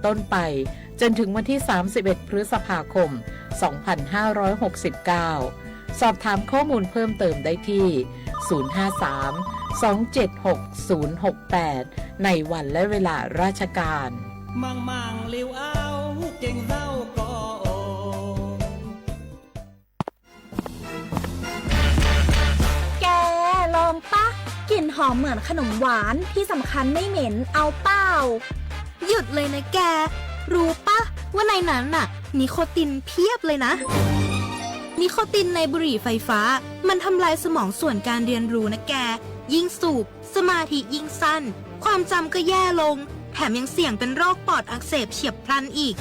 ต้นไป จนถึงวันที่ สามสิบเอ็ด พฤษภาคม สองพันห้าร้อยหกสิบเก้า สอบถามข้อมูลเพิ่มเติมได้ที่ ศูนย์ห้าสาม สองเจ็ดหก ศูนย์หกแปด ในวันและเวลาราชการ แก ลองปะ กลิ่นหอมเหมือนขนมหวาน ที่สำคัญไม่เหม็น เอาเปล่า หยุดเลยนะแก รู้ปะ ว่าในนั้นน่ะ นิโคตินเพียบเลยนะ นิโคตินในบุหรี่ไฟฟ้า มันทำลายสมองส่วนการเรียนรู้นะแก ยิ่งสูบ สมาธิยิ่งสั้น ความจำก็แย่ลง แถมยังเสี่ยงเป็นโรคปอดอักเสบเฉียบพลันอีก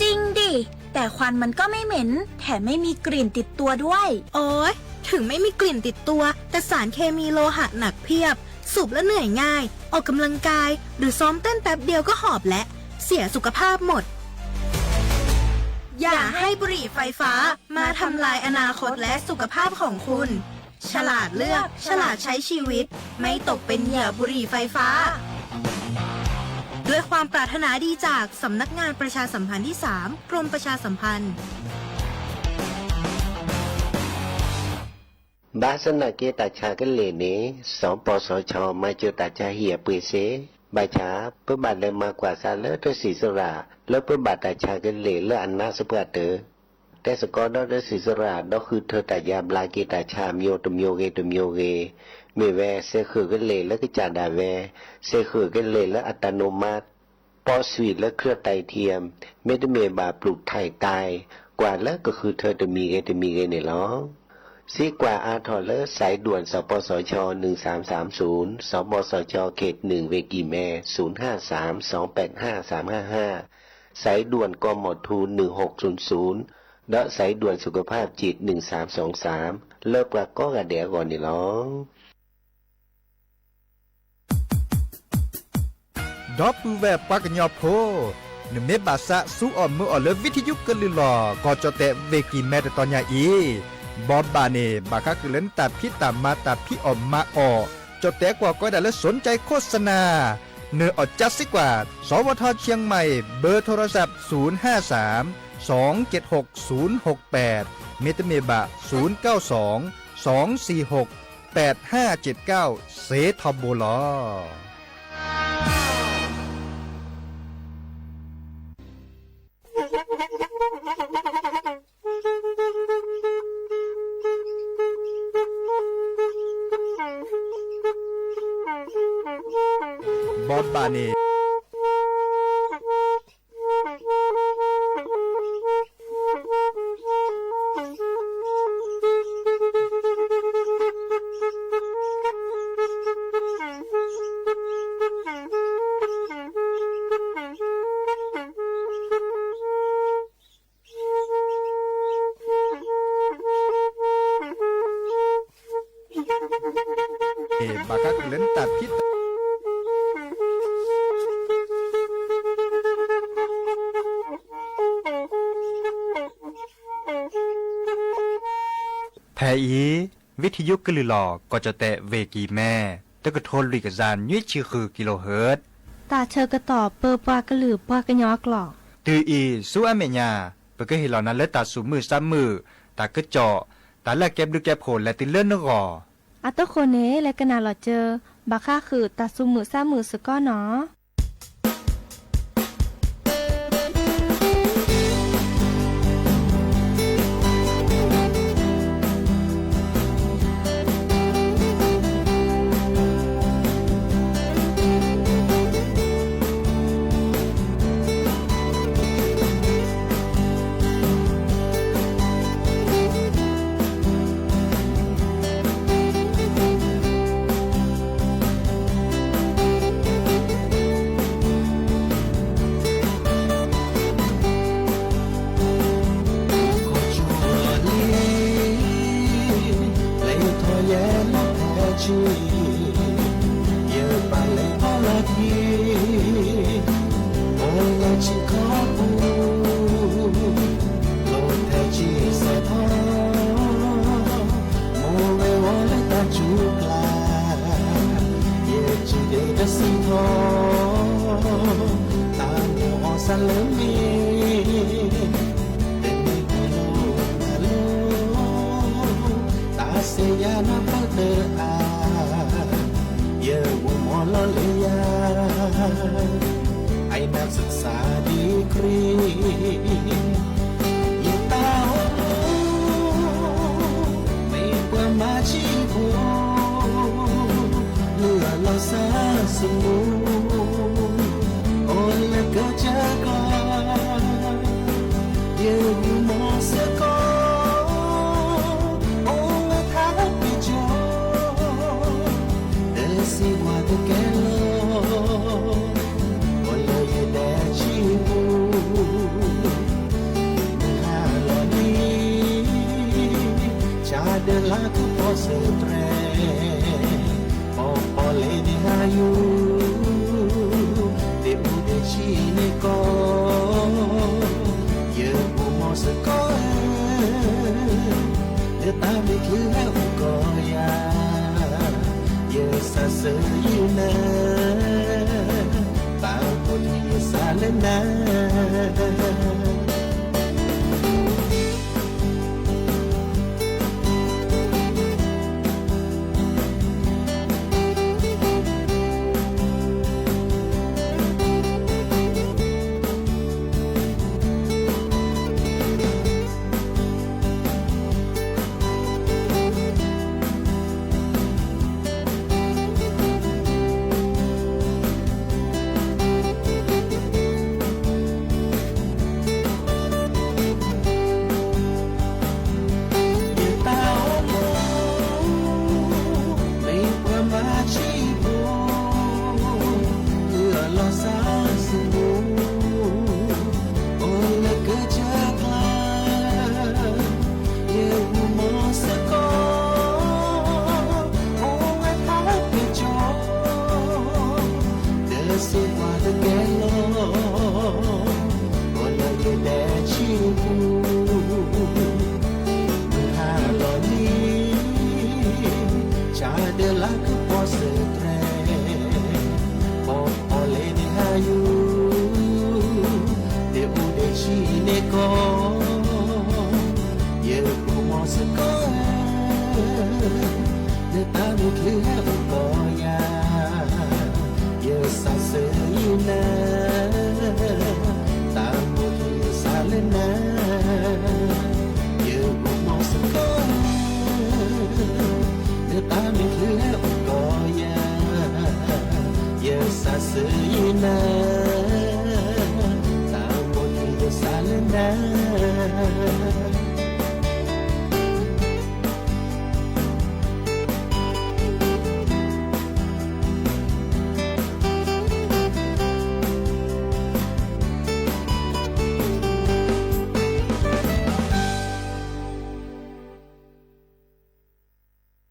จริงดิ แต่ควันมันก็ไม่เหม็น แถมไม่มีกลิ่นติดตัวด้วย โอ๊ย ถึงไม่มีกลิ่นติดตัว แต่สารเคมีโลหะหนักเพียบ สูบแล้วเหนื่อยง่าย ออกกำลังกาย หรือซ้อมเต้นแป๊บเดียวก็หอบแล้ว เสียสุขภาพหมด อย่าให้บุหรี่ไฟฟ้ามาทำลายอนาคตและสุขภาพของคุณ ฉลาดเลือก ฉลาดใช้ชีวิต ไม่ตกเป็นเหยื่อบุหรี่ไฟฟ้า ด้วยความปรารถนาดีจากสำนักงานประชาสัมพันธ์ที่สาม กรมประชาสัมพันธ์ ဘၣ်ဆၣ်သနာ်က့ တၢ်ဆါကလဲာ်န့ၣ် စီၤပီစီၤခၠီ မၤစၢၤတၢ်ဆါဟံၣ်အပှ့ၤစ့ၢ်, ဘၣ်ဆၣ် ပဘၣ်လဲၤမၤကွၢ်စးလၢတၢ်စံးစရၣ် လၢပဘၣ်တၢ်ဆါကလဲာ်လၢအနါစပှၢ်တၢၢ်, တဲစ့ၢ်ကီးဒီးတၢ်စံးစရၣ် ဒီးဃုထၢတၢ်ယါဘျါက့ၤတၢ်ဆါ မျိုးတမျိုးဂ့ၤတမျိုးဂ့ၤ, မ့ၢ်ဝဲစဲးဃုာ်ကလဲာ်လၢကစၢ်ဒၣ်ဝဲ, စဲးဃုာ်ကလဲာ်လၢအတၢ်နိးမါ ပီဆွံၣ်လၢ เครื่องไตเทียม မ့တမ့ၢ်ဘၣ် ပျုၢ်ထၢၣ်တၢ် ကွၢ်လၢကဃုထၢတမံၤဂ့ၤတမံၤဂ့ၤန့ၣ်လီၤ. စံးကွၢ်အါထီၣ်လၢ สายด่วน สปสช หนึ่งสามสามศูนย์, สปสช เขตหนึ่ง เวกีแม ศูนย์ห้าสามสองแปดห้าสามห้าห้า, สายด่วน กมธ หนึ่งหกศูนย์ศูนย์ ဒီး สายด่วนสุขภาพจิต หนึ่งสามสองสาม လၢပှၤကိးဂၤဒဲးအဂီၢ်န့ၣ်လီၤ. ဒီပုၢ်ဝဲၢ်ပှၤကညီဖိ, နမ့ၢ်ဘၣ်သးစူၤအီၣ်မုာ်အီၣ်လၢ ဝံထယုကလုၢ်လီၢ် ကီၢ်ကၠီၣ်တဲၣ်ဝ့ၢ်ကံၢ်မဲ တတီၤညါအံၤ, ဘီဘၣ်န့ၣ် ဘၣ်ဃးဃုာ်လၢနတၢ်ဖံးတၢ်မၤတၢ်ဖံးအီၣ်မၤအီၣ်, ကၠီၣ်တဲၣ်ကွၢ်ကီဒၣ်လၢ สนใจโฆษณา, နအီၣ်ကၠါစ့ၢ်ကီး, สวท เชียงใหม่ เบอร์โทรศัพท์ ศูนย์ห้าสาม สองเจ็ดหก ศูนย์หกแปด မ့တမ့ၢ်ဘၣ် ศูนย์เก้าสอง สองสี่หก แปดห้าเจ็ดเก้า စ့ထီဘိလီၤ. ဘီဘၣ်န့ၣ်န့ၣ် ဘၣ်ဃးဃုာ်လၢနတၢ်ဖံးတၢ် ဖဲအံၤ ဝံထယုကလုၢ်လီၢ် ကီၢ်ကၠီၣ်တဲၣ်ဝ့ၢ်ကံၢ်မဲ တကထိလွံၢ်ကယၤနွံဆံဃု kilohertz တၢ်ဆၢကတီၢ်ပၢပှၤကလုာ်ပှၤကညီအကျိာ် တုၤအံၤဆူအမဲာ်ညါ ပကဟ့ၣ်လီၤနၤလၢတၢ်သူၣ်မုာ်သးမုာ်, တၢ်ကစီၣ်, တၢ်လၢအကဲဘျုးကဲဖှိၣ်လဲၤတုၤလၢနဂီၢ်. အတဃိန့ၣ် လဲၤကနၣ်လီၤစၢၤ ဘၣ်ဃးဃုာ်တၢ်သူၣ်မုာ်သးမုာ်စ့ၢ်ကီးနီၤ. လၢမ့ၢ် တနံၤလီၤ တၢ်စံးယၤနၢ်ပၢၢ်တအါ, ယအိၣ်မီၤလီၤလၢယၤ I love စၢ်ဒံခရံာ်, ယတၢ်အိၣ်မူ မ့ၢ်ပှၤမၤဆံးဖိ လၢအလီၤစၢ်စမူ အိၣ်လၢကစၢ်ကျါ ယဂုာ်မီၤစ့ၢ်ကီး အိၣ်လၢထးပ့ၤကီၤ တစံးဝါတကဲလီၤ အိၣ်လၢယဒဲဆံပူၤ နဟါလီၤန့ၣ် ဆၣ်ဒၢလါကပီၤစၢၤတြဲၤ ပီၤပီၤလဲၤန့ၣ်ဟါယူၤ ဒ့ၣ်အူဒ့ၣ်ဆံးန့ၣ်ကီး ယအိၣ်မီၤစ့ၢ်ကီး လၢတၢ်မ့ၢ်ချုးဟဲအိၣ်ကီးယၤ ယစံးဆၢယနၤ တၢ်အိၣ်ဖှိၣ်ထံယစၢ်လၢနၤ ယတၢ်အိၣ်မူ မ့ၢ်ပှၤမၤဆံးဖိ လၢအလီၤစၢ်စမူ အိၣ်လၢကစၢ်ကျါ ယဂုာ်မီၤစ့ၢ်ကီး အိၣ်ဝဲထးပ့ၤကီၤ တစံးပှၤတကဲလီၤ အိၣ်လၢယဒဲဆံပူၤ မုၢ်ဟါလီၤလံ ဆၣ်ဒၢလါကပီၤစၢၤတြဲၤ ပီၤပီၤလဲၤန့ၣ်ဟါယူၤ ဒ့ၣ်အူဒ့ၣ်ဆံးန့ၣ်ကီး ယအိၣ်မီၤစ့ၢ်ကီး လၢတၢ်မ့ၢ်ချုးဟဲအိၣ်ကီးယၤ ယစံးဆၢယနၤ တၢ်အိၣ်ဖှိၣ်ထံယစၢ်လၢနၤ ယအိၣ်မီၤစ့ၢ်ကီး လၢတၢ်မ့ၢ်ချုးဟဲအိၣ်ကီးယၤ ယစံးဆၢယနၤ တၢ်အိၣ်ဖှိၣ်ထံယစၢ်လၢနၤ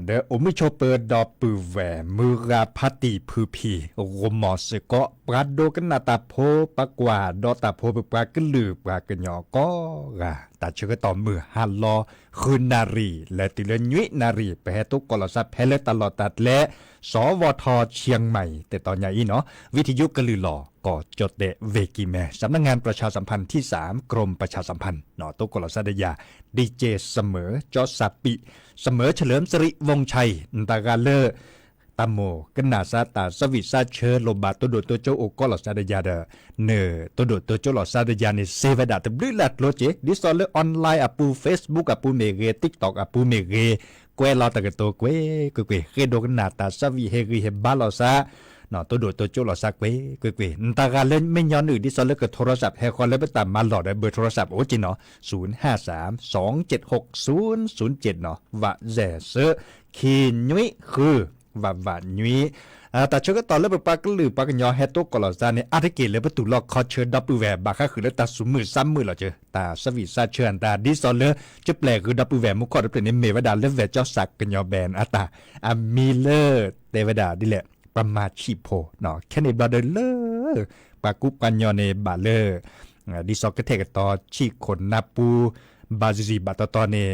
ဒီးအိၣ်မုာ်ဆိးပၢၤဒီပုၢ်ဝဲၢ် မုၢ်ဂၤဖါတံၢ်ဖုဖံ ဂိၢ်မီၤစ့ၢ်ကီး ပှၤဒိကနၣ်တၢ်ဖိ ပှၤကွၢ်ဒီးတၢ်ဖိ ပပှၤကလုာ်ပှၤကညီကိးဂၤ တၢ်ဆၢကတီၢ်မုၢ်ဟါလီၤ ဃုနၣ်ရံၣ် လဲၤတုၤလၢနွံနၣ်ရံၣ် ပဟဲသကိးလီၤစၢ်ဖဲလၢတၢ်လီၢ်တၢ်ကျဲ စဝထ เชียงใหม่ တတီၤညါအံၤနီၤ วิทยุကလုာ်လီၤ ကီၢ်ကၠီၣ်တဲၣ် ဝ့ၢ်ကံၢ်မဲ สำนักงานประชาสัมพันธ์ที่สาม กรมประชาสัมพันธ์ နီၤ သကိးလီၤစၢ်ဒီးယၤ ดีเจ เสมอ จอสปี เสมอ เฉลิมสิริวงศ์ชัย နတၢ်ဂၤလၢ တၢ်မိၣ်ကနၣ်စၢ်တၢ်သးဝံၣ်သးဆၢ လိၣ်ဘၣ်တိၢ်ဒိၣ်တိၢ်ကၠိအိၣ်ကိးလီၤစၢ်ဒီးယၤဒီး နတိၢ်ဒိၣ်တိၢ်ကၠိလီၤစၢ်ဒီးယၤန့ၣ် စ့ဝဲဒၣ်တဘျုးလၢ်ကျိၤက့ၤ ဒ်သိးလၢ online အပူၤ Facebook အပူၤမ့ၢ်ဂ့ၤ TikTok အပူၤမ့ၢ်ဂ့ၤ ကွဲးလီၤတၢ်ကတိၤကွ့ၢ်ကွ့ၢ်ကွ့ၢ် ဃ့ဒိကနၣ်တၢ်သးဝံၣ် ဟ့ၣ်ဂံၢ်ဟ့ၣ်ဘါလီၤစၢ် တိၢ်ဒိၣ်တိၢ်ကၠိလီၤစၢ်ကွ့ၢ်ကွ့ၢ်ကွ့ၢ် နတၢ်ဂၤလၢမ့ၢ်ညီနုၢ် ဒ်သိးလၢကထိ โทรศัพท์ ဟဲဃီလၢပတၢ်မၤလီၢ်ဒီး เบอร์โทรศัพท์ အိၣ်က့ၤနီၤ ศูนย์ห้าสาม สองเจ็ดหก ศูนย์ศูนย์เจ็ด နီၤ ဝးစဲးစၢ ခံနွံဃု ဝးဝးနွံ တၢ်ဆၢကတီၢ်လၢပပှၤကလုာ်ပှၤကညီ ဟဲသကိးလီၤစၢ်န့ၣ် အါတက့ၢ်လၢပတူၢ်လိာ်ခီဆၢဒီပုၢ်ဝဲၢ် ဘၣ်ဃးဃုာ်လၢတၢ်သူၣ်မုာ်သးမုာ်လီၤစၢၤ တၢ်သးဝံၣ်သးဆၢအတၢ် ဒ်သိးလၢ ကပျဲၢ်ဃုာ်ဒီပုၢ်ဝဲၢ်မူခီၣ်တဖျၢၣ်န့ၣ် မ့ၢ်ဝဲဒၣ်လၢ ဝဲၢ်ကၠီၣ်စၣ်ကညီ band အတၢ် အမံၤလၢ တဲဝဲဒၣ်ဒ်လဲၣ် ပှၤမၤဆံးဖိ ခဲန့ၣ်ဘျီဒီးလၢ ပှၤကူပှၤညီန့ၣ် ဘၣ်လၢ ဒ်သိးကထဲၣ်ကတီၤဆံးခိၣ်နၢ်ပူၤ ဘၣ်စံးဘၣ်တီတီန့ၣ်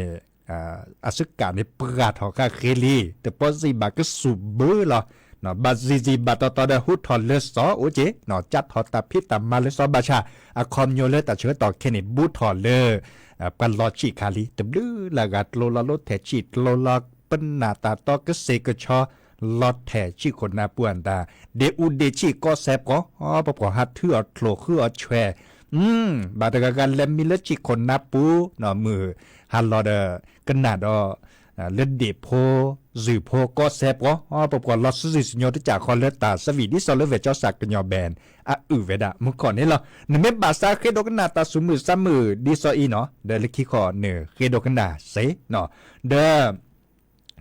အစကၣ်န့ၣ် ပှၢ်ထီၣ်ဃၣ်ဃ့လံ တပီစံးဘၣ်ကစူၣ်ဘၢလီၤ ဘၣ်စံးစံးဘၣ်တီတီဒီးဟူထီၣ်လၢစီၤအိၣ်က့ၤ, ကးထီၣ်တၢ်ဖံးတၢ်မၤလၢစီၤဘၣ်ဆၣ်, အခီပညီလၢတၢ်ဆၢကတီၢ်ခဲအံၤန့ၣ် ဘူးထီၣ်လၢ ပှၤလီၤဆံးခါလံ တဘျုးလၢ်ဂၤ ကျိလီၤလိထဲဆံး ကျိလီၤပနၢ်တၢ်တီကစ့ၢ်ကဆီ လီၤထဲဆံးခိၣ်နၢ်ပူၤအတၢ်, ဒ့အူဒ့ဆံးကီစဲးပှီၤ, ပပှၤဟးထုအီၤချိၣ်ဃုအီၤဆွဲး ဘၣ်တဂၤဂၤလဲၤမံလၢဆံးခိၣ်နၢ်ပူၤ, မုၢ်ဟါလီၤဒီး ကနၣ်ဒီး လၢဒ့ၣ်ဖိ စူၢ်ဖိကီစဲးပှီၤ, ပပှၤလီၤစုာ်စုာ်စုာ်ညီတစဲးဃီလၢတၢ်သးဝံၣ် ဒ်သိးလၢ ဝဲၢ်ကၠီစၣ်ကညီၤဘဲၣ် အအုၣ်ဝဲဒၣ်မူခိၣ်န့ၣ်လီၤ. နမ့ၢ်ဘၣ်သးဃ့ဒိကနၣ်တၢ်သူၣ်မုာ်သးမုာ်ဒ်သိးအံၤနီၤ ဒီးလၢခံခီ နဃ့ဒိကနၣ်စ့ၢ်နီၤ, ဒီး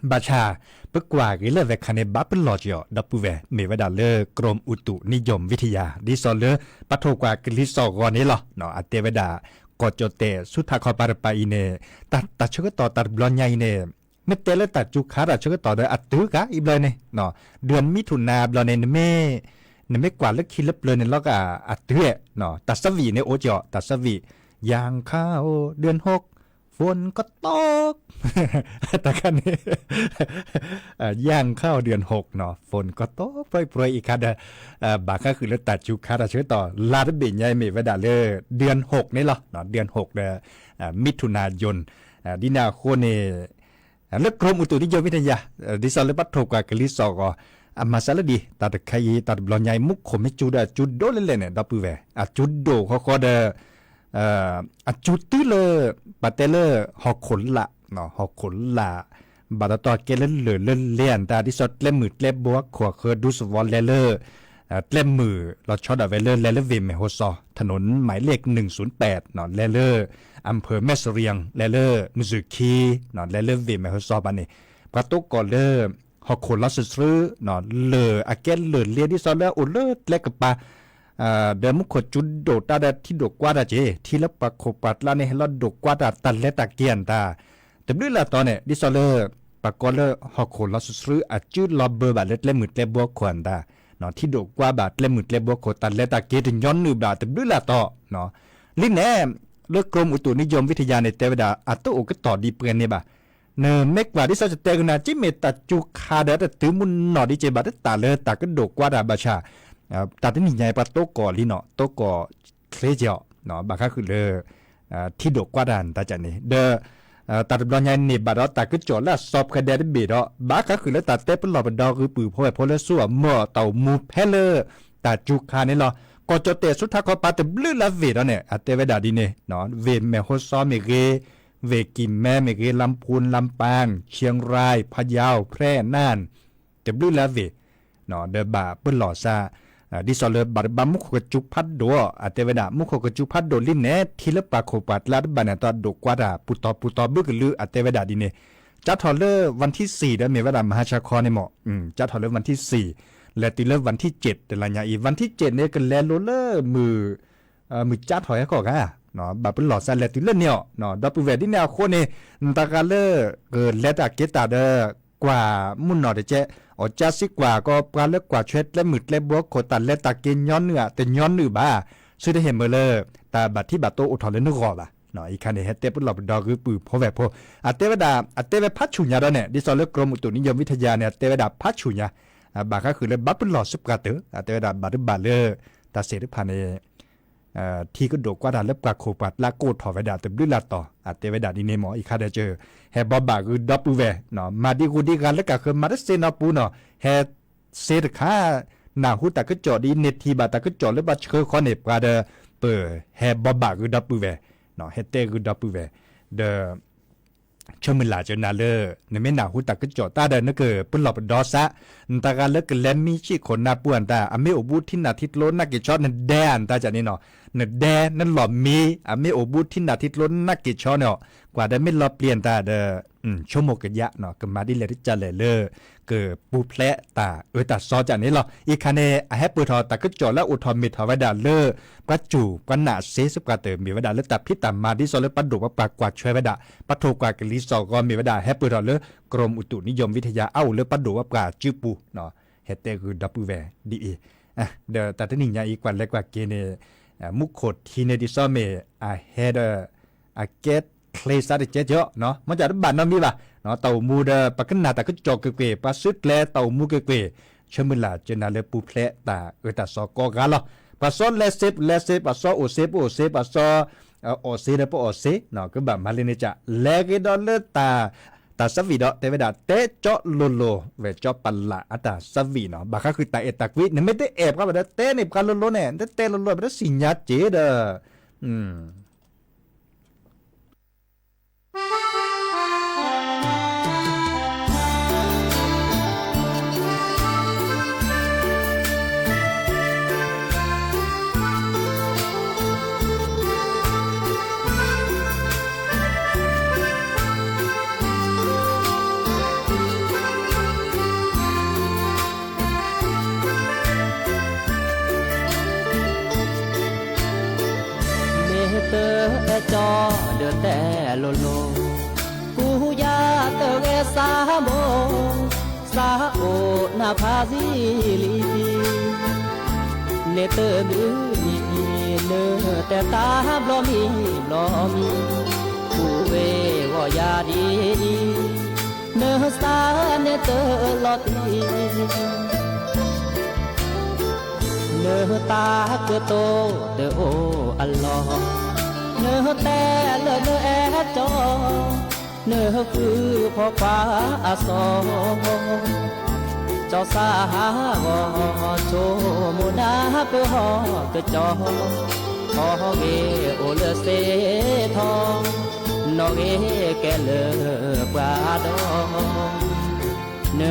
ဘၣ်ဆၣ် ပကွၢ်ဂ့ၤလၢဝဲခါန့ၣ် ဘၣ်ပလီၢ်က့ၤအီၤ ဒီပုၢ်ဝဲၢ် မ့ၢ်ဝဲဒၣ်လၢ กรมอุตุนิยมวิทยา ဒ်သိးလၢ ပှၤထိၣ်ကွၢ်ကလံၤစိးဂီၤန့ၣ်လီၤ. အတဲဝဲဒၣ် ကီၢ်ကၠီၣ်တဲၣ်ဆူထးခီပၤတပၤအံၤန့ၣ် တၢ်ဆၢကတီၢ်တၢ်တဘျီညါအံၤန့ၣ် မ့ၢ်တဲလၢတၢ်စူၤခါတၢ်ဆၢကတီၢ်ဒီးအတုၤကါအံၤဘျီန့ၣ် เดือนมิถุนา ဘျီန့ၣ် နမ့ၢ်ကွၢ်လၢခံလၢပျၢၤန့ၣ်လီၤဂာ် အတုၤအဲၣ် တၢ်သးဝံၣ်န့ၣ်အိၣ်က့ၤအီၤ တၢ်သးဝံၣ် อย่างเข้าเดือนหก ฝนก็ตก တၢ်ခါန့ၣ် อย่างเข้าเดือนหกနီၤ ฝนก็ตก ပှဲၤပှဲၤအံၤခါဒီး ဘၣ်ဃးဃုာ်လၢတၢ်စူၤခါတၢ်ဆၢကတီၢ် လါတဘ့ၣ်ညါအံၤမ့ၢ်ဝဲဒၣ်လၢ เดือนหกန့ၣ်လီၤ เดือนหกဒီး มิถุนายน ဒ်န့ၣ်အဃိန့ၣ် လၢ กรมอุตุนิยมวิทยา ဒ်သိးလၢပှၤထိၣ်ကွၢ်ကလံၤစိးဂီၤ အမၤစၢၤလၢဒ် တၢ်တခါအံၤ တၢ်တဘျီညါအံၤ မူခိၣ်မ့ၢ်စူၤဒီးအစူၤဒိၣ်လဲၣ်လဲၣ်န့ၣ် ဒီပုၢ်ဝဲၢ် အစူၤဒိၣ်ဃီဃီဒီး အစူၤတုၤလၢ ပတဲလၢ ဟီၣ်ခိၣ်လာ် ဟီၣ်ခိၣ်လာ် ဘၣ်တတီၢ်ကဲလၢလၢၢ်လၢလဲၢ်အတၢ် ဒ်သိးကျဲမုၢ်ကျဲဘိခိၣ်အဃၢၤ ဒူသဝီလဲၤလၢ ကျဲမုၢ်လီၤဆီဒၣ်ဝဲလၢလဲၤလၢဝ့ၢ်မဲၢ်ဟိစီ ถนนหมายเลขหนึ่งศูนย์แปด လဲၤလၢ อำเภอแม่เสรียง လဲၤလၢမုၢ်စူၢ်ခံ လဲၤလၢဝ့ၢ်မဲၢ်ဟိစီဘၣ်န့ၣ် ပှၤတိကိးလၢ ဟီၣ်ခိၣ်လီၤစၢၤဆှၢ လၢၢ်အကဲလၢၢ်လဲၢ်ဒ်သိးလၢအိၣ်လၢကျဲကပၤ ဒီးမူခိၣ်စူၤဒိၣ်တၢ်ဒီးထံဒိၣ်ကွၢ်တၢ်က့ၤ ထံလၢပှၤခိၣ်ပှၤကျါန့ၣ် ဟဲလီၤဒိၣ်ကွၢ်တၢ်တၢ်လဲၤတၢ်က့ၤအတၢ် တဘျုးလၢ်တီၤန့ၣ် ဒ်သိးလၢ ပှၤကိးလၢဟီၣ်ခိၣ်လီၤစၢၤဆှၢ အစုလီၤဘၢဘၣ်လၢကျဲမုၢ်ကျဲဘိခိၣ်အတၢ် ထံဒိၣ်ကွၢ်ဘၣ်ကျဲမုၢ်ကျဲဘိခိၣ် တၢ်လဲၤတၢ်က့ၤတညီနုၢ်ဘၣ်တဘျုးလၢ်တီၤ လံန့ၣ် လၢ กรมอุตุนิยมวิทยาန့ၣ် တဲဝဲဒၣ် အတအိၣ်ကတီၢ်ဒံးပှဲၤန့ၣ်ဘၣ် နမ့ၢ်ကွၢ်ဒ်သိးယတဲကနၣ် ကမ့ၢ်တၢ်စူၤခါဒီးတတုၤမုၢ်နီၢ်ဒံး ကဘၣ်တတၢ်လၢတၢ်ကဒိၣ်ကွၢ်တၢ်ဘၣ်ဆၣ် တၢ်တနံၤညါအံၤ ပှၤတိကိးလံနီၤ တိကိးချ့က့ၤအီၤ ဘၣ်ဃးဃုာ်လၢ ထံဒိၣ်ကွၢ်တၢ်တၢ်ကန့ၣ် ဒီး တၢ်တဘျီညါအံၤန့ၣ် ဘၣ်ဒီးတၢ်ကစီၣ်လၢအစီၤပှဲၤဒဲးတဘ့ၣ်ဒီး ဘၣ်ဃးဃုာ်လၢတၢ်တဲပလီၢ်ပဒီဂုာ်ပုၢ်ဖိဝဲၢ်ဖိလၢစိအီၤမၢအီၤတၢ်အိၣ်မူဖဲလၢ တၢ်စူၤခါန့ၣ်လီၤ. ကီၢ်ကၠီၣ်တဲၣ်ဆူထးခီပၤတဘျုးလၢ်ဝ့ၢ်ဒီးန့ၣ် အတဲဝဲဒၣ်ဒ်န့ၣ် ဝ့ၢ်မဲၢ်ဟိစီမ့ၢ်ဂ့ၤ ဝ့ၢ်ကံၢ်မဲမ့ၢ်ဂ့ၤ ลำพูน ลำปาง เชียงราย พะเยา แพร่ น่าน တဘျုးလၢ်ဝ့ၢ် ဒီးဘၣ်ပလီၢ်စါ ဒ်သိးလၢဘၣ်တဘၣ်မူခိၣ်ကစူၤဖးဒိၣ် အတဲဝဲဒၣ် မူခိၣ်ကစူၤဖးဒိၣ်လံန့ၣ် ထံလၢပှၤခိၣ်ပှၤကျါတဘၣ်န့ၣ် တၢ်ဒိၣ်ကွၢ်တၢ်ပူၤတီၤပူၤတီၤဘုကလုာ် အတဲဝဲဒၣ်ဒ်န့ၣ် ကးထီၣ်လၢ วันที่สี่ဒီးမ့ၢ်ဝဲဒၣ် မဟါဆါခီန့ၣ်မ့ၢ် ကးထီၣ်လၢ วันที่สี่ လဲၤတုၤလၢ วันที่เจ็ด တလါညါအံၤ วันที่เจ็ดန့ၣ် ကလဲၤလိၤလၢမုၢ် မုၢ်ကးထီၣ်ဟဲခီၣ်ဂၤ ဘၣ်ပလီၢ်စါလဲၤတုၤလၢန့ၣ်အီၤ ဒီပုၢ်ဝဲၢ်ဒ်န့ၣ်အဃိန့ၣ် နတဂၤလၢ ကလဲၤတၢ်က့ၤတၢ်ဒီး ကွၢ်မုၢ်နီၢ်တကဲ အီၣ်ကၠါစံးကွၢ်ကီး ပှၤလၢကွၢ်ဆွဲကျဲမုၢ်ကျဲဘိခိၣ် တၢ်လဲၤတၢ်က့ၤညီနုၢ်ဧါ တညီနုၢ်ဘၣ် သုတဟ့ၣ်မၢလၢ တၢ်ဘၣ်ထံဘၣ်တိအိၣ်ထီၣ်လၢနဂီၢ်ဘၣ်. အံၤခါန့ၣ် ဟဲတဲပလီၢ်ပဒီဂုာ်ပုၢ်ဖိဝဲၢ်ဖိ အတဲဝဲဒၣ် အတဲဝဲဖးဆူၣ်ညါဒီးန့ၣ် ဒ်သိးလၢ กรมอุตุนิยมวิทยาန့ၣ် အတဲဝဲဒၣ်ဖးဆူၣ်ညါ ဘၣ်ဃးဃုာ်လၢဘၣ်ပလီၢ်စ့ၢ်ကီးတၢ် အတဲဝဲဒၣ်ဘၣ်တဘၣ်လၢ တၢ်စ့ၣ်တဖၣ်န့ၣ် ထံကဒိၣ်ကွၢ်တၢ်လၢပှၤခိၣ်ပှၤကျါကအိၣ်ထီၣ်ဝဲဒၣ်တဘျုးလၢ်တီၤ အတဲဝဲဒၣ်ဒ်န့ၣ်မ့ၢ် အံၤခါဒီး ဟဲဘိးဘၣ်ဂုာ်ဒီပုၢ်ဝဲၢ် မၤဒံဂုာ်ဒံဂၤလၢကးဃၢၤမၤတသ့နီၢ်ပူၤနီၢ် ဟဲစ့တခါ နၢ်ဟူတၢ်ကစီၣ်ဒ်န့ၣ်ထံၣ်ဘၣ်တၢ်ကစီၣ်လၢပှၤဆှၢဃီန့ၣ် ပှၤဒီး ပဟဲဘိးဘၣ်ဂုာ်ဒီပုၢ်ဝဲၢ် ဟဲတဲဂုာ်ဒီပုၢ်ဝဲၢ် ဒီး ဆၢမုၢ်လၢ်ကနၤလၢ နမ့ၢ်နၢ်ဟူတၢ်ကစီၣ်တၢ်ဒီး နကပလီၢ်ပဒီစါ နတဂၤလၢကလဲၤမံဆံးခိၣ်နၢ်ပူၤအတၢ် အမ့ၢ်အိၣ်ဘူးထံနၢ်ထံကျိနၢ်က့ၤဆီ နဒဲဧါ နတၢ်ကန့ၣ်နီၤ နဒဲ နလီၢ်မံ အမ့ၢ်အိၣ်ဘူးထံနၢ်ထံကျိနၢ်က့ၤဆီန့ၣ်အီၤ ကွၢ်ဒီးမ့ၢ်လီၤပျံၤအတၢ်ဒီး ဆိကမိၣ်ကယါ ကမၤဒ်လဲၣ်တကလဲၣ်လၢ ကပူၤဖျဲးတၢ်အၢတၢ်သီကန့ၣ်လီၤ. အံၤခါန့ၣ် အဟဲပၢၢ်ထီၣ်တၢ်ကစီၣ်လၢအအိၣ်ထီၣ်မ့ၢ်ထီၣ်ဝဲဒၣ်လၢ ပှၤစူၢ်ပှၤနာ်စ့စ့ၢ်ကီးတၢ် မ့ၢ်ဝဲဒၣ်လၢတၢ်ဖံးတၢ်မၤဒ်သိးလၢပှၤဒိၣ်ပှၤပှၢ်ကွၢ်ဆွဲဝဲဒၣ် ပှၤထိၣ်ကွၢ်ကလံၤစိးဂီၤမ့ၢ်ဝဲဒၣ် ဟဲပၢၢ်ထီၣ်လၢ กรมอุตุนิยมวิทยา အအိၣ်လၢပှၤဒိၣ်ပှၤပှၢ်စုပူၤ ဟဲတဲဂုာ်ဒီပုၢ်ဝဲၢ်ဒ်အံၤ ဒီးတၢ်တနံၤညါအံၤကွၢ်လဲၤကွၢ်က့ၤန့ၣ် မူခိၣ်ထံန့ၣ်ဒ်သိးမ့ၢ် အဟဲဒီး အကဲချ့စးတကဲကီ မ့ၢ်တဘၣ်နီတမံၤဘၣ် တၢ်အိၣ်မူဒီး ပှၤကနၣ်တၢ်ကစီၣ်ကွ့ၢ်ကွ့ၢ် ပှၤစုကျဲတၢ်အိၣ်မူကွ့ၢ်ကွ့ၢ် ဆၢမုၢ်လၢ်ကၢနၤလၢပူၤဖျဲးတၢ်အၢတၢ်သီကိးဂၤလီၤ. ပှၤစီလဲၤစ့ပလဲၤစ့, ပှၤစီအိၣ်စ့ပအိၣ်စ့, ပှၤစီအီၣ်စ့ဒီးပအီၣ်စ့, ကဘၣ်မၤလၢန့ၣ်ကၢ် လဲၤက့ၤဒီးလၢတၢ် တၢ်ဆၢဝံၤဒီး တဲဝဲဒၣ် တဲကၠီလိၤလိၤ ဝဲကၠီပလၢ်အတၢ်ဆၢဝံၤနီၤ, ဘၣ်ဃးဃုာ်တၢ်အဲၣ်တၢ်ကွံ, နမ့ၢ်တအဲၣ်ပှၤဘၣ်ဒီး တဲန့ၢ်ပှၤလိၤလိၤန့ၣ်, နတဲလိၤလိၤ ပတသ့ၣ်ညါက့ၤဒီး မ့ၢ်တအဲၣ်ကၠီဒီးတဲလိၤလိၤ, ကူယၤတဂဲၤစါမိၢ်, စးအိၣ်နၢ်ဖးစံလံ, န့ၣ်တမုၢ်နံၤ နတဲတၢ်ဘျီမံၤဘျီမံၤ, ကူဝဲဂီၤယၤဒ်အံၤ, နစးန့ၣ်တလီၤတံၢ် နတၢ်ကတိၤတအိၣ်အလီၢ်, နတဲလၢနအဲၣ်ကၠီ, နဃုဖီၣ်ကွၢ်အစီၤ, ကၠီစါဟးဂီၤ ဆိကမိၣ်နၢ်ပၢၢ်ဟီၣ်ကၠီ, ဟီၣ်ဂ့ၤအိၣ်လၢစ့ထီ, နီၣ်ဂံၢ်ကဲလၢပှၤဒီး န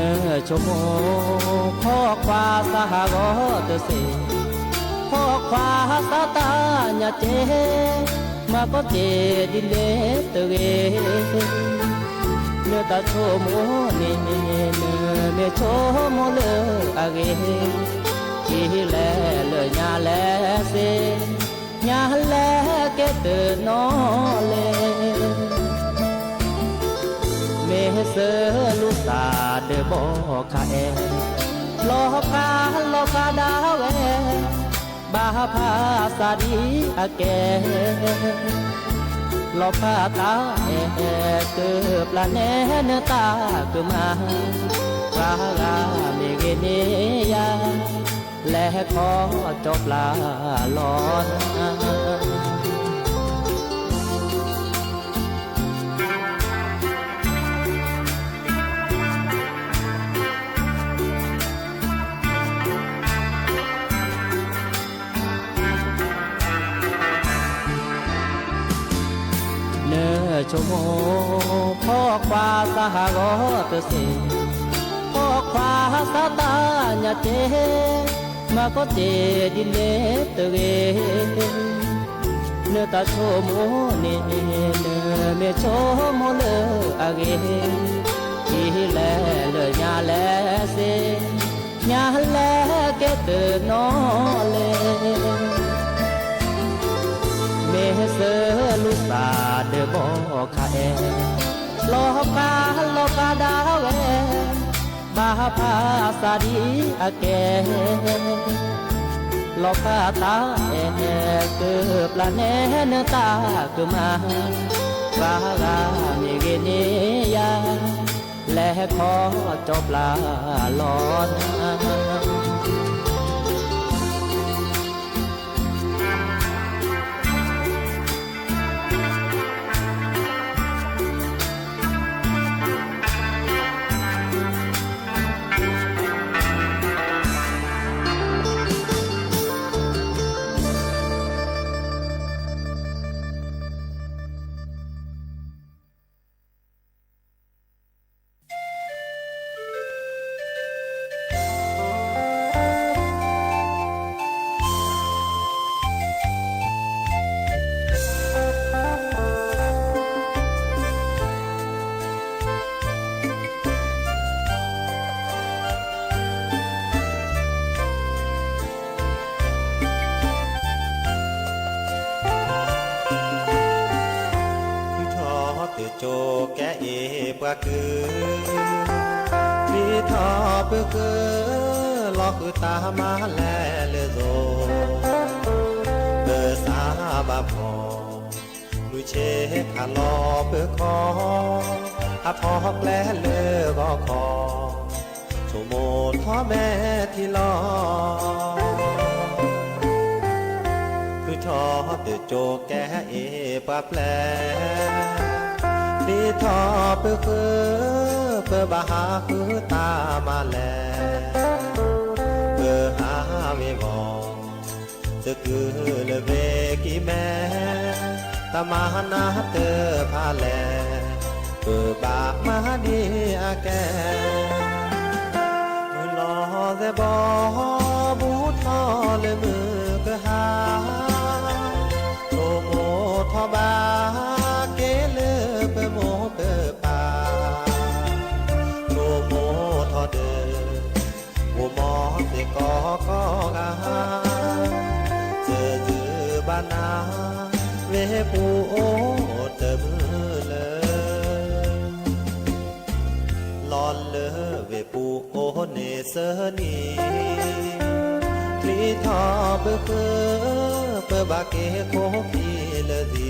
ဆိကမိၣ် ဖီၣ်ကွၢ်စါဟးဂီၤတစ့, ဖီၣ်ကွၢ်စါတၢ်ညါက့, မၤကီက့ၤဒ်န့ၣ်တဂ့ၤ, နတၢ်ဆိကမိၣ်န့ၣ် နမ့ၢ်ဆိကမိၣ်လၢအဂ့ၤ, ထံၣ်လဲၤလၢညါလဲၤစ့, ညါလဲၤကဲတနီၤလဲၣ် မ့ၢ်စၢလူၤသးဒီးဘီခါအဲၣ်, လီၤဖးလီၤဖးဒၣ်ဝဲ, ဘၣ်ဖးစးဒ်အကဲ, လီၤဖးတၢ်အဲၣ် ကပျၢ်နဲနတၢ်ကမၣ်, ပှၤဂၤမ့ၢ်ဂ့ၤန့ၢ်ယၤ, လဲၤခီကၠီပျၢ်လီၤနၤ နဆိကမိၣ် ဖီၣ်ကွၢ်စါဟးဂီၤတစ့, ဖီၣ်ကွၢ်စါတၢ်ညါက့, မၤကီက့ၤဒ်န့ၣ်တဂ့ၤ, နတၢ်ဆိကမိၣ်န့ၣ် နမ့ၢ်ဆိကမိၣ်လၢအဂ့ၤ, ထံၣ်လဲၤလၢညါလဲၤစ့, ညါလဲၤကဲတနီၤလဲၣ် မ့ၢ်စၢလူၤသးဒီးဘီခါအဲၣ်, လီၤဖးလီၤဖးဒၣ်ဝဲ, ဘၣ်ဖးစးဒ်အကဲ, လီၤဖးတၢ်အဲၣ် ကပျၢ်နဲနတၢ်ကမၣ်, ပှၤဂၤမ့ၢ်ဂ့ၤန့ၢ်ယၤ, လဲၤခီကၠီပျၢ်လီၤနၤ ထီၣ်တကၠိကဲအံၤပှၤကုၢ်, မ့ၢ်ထီၣ်ပကုၢ်, လီၤဃုာ်တၢ်မၤလဲၤလၢသိ, ပစးဘၣ်ဖီၣ်, မုၢ်ဆ့ၣ်ထးလီၤပၢၤခီ, ဟးထီၣ်ကျဲလၢဂီၤခီ, ဆိ မိၢ်ထီၣ်မဲာ်ထံလီၤ, ဃုထီၣ်သုးကၠိကဲအ့ၣ်ပှၤပျဲၢ်, ချံထီၣ်ပဃု, ပဘၣ်ဟးဃုတၢ်မၤလဲၣ်, ပဟးဝ့ၤဝီၤ သကုၤလၢဝ့ၢ်ကံၢ်မဲ, တၢ်မၤနၤတဖၣ်လဲၣ်, ပဘၣ်မၤဒ်အကဲ, မုၢ်လီၤသဲးဘီ ဘူးထီၣ်လၢမုၢ်ကဟါ, ဆိကမိၣ်ထီၣ်ဘၣ်က့ၤလၢပမိၢ်ပပၢ်, ဆိကမိၣ်ထီၣ်ဒီး မိၢ်မီၢ်သ့ၣ်ကိးကိးဂၤ, စၢၢ်စုဘၣ်နၤ ဝ့ၢ်ပူၤအိၣ်တမုာ်လၢၤ, လီၤလၢဝ့ၢ်ပူၤအိၣ်န့ၣ်သၢနံၤ, ချံထီၣ်ပဃု, ပဘၣ်က့ၤခိၣ်ခံလၢာ်သံ,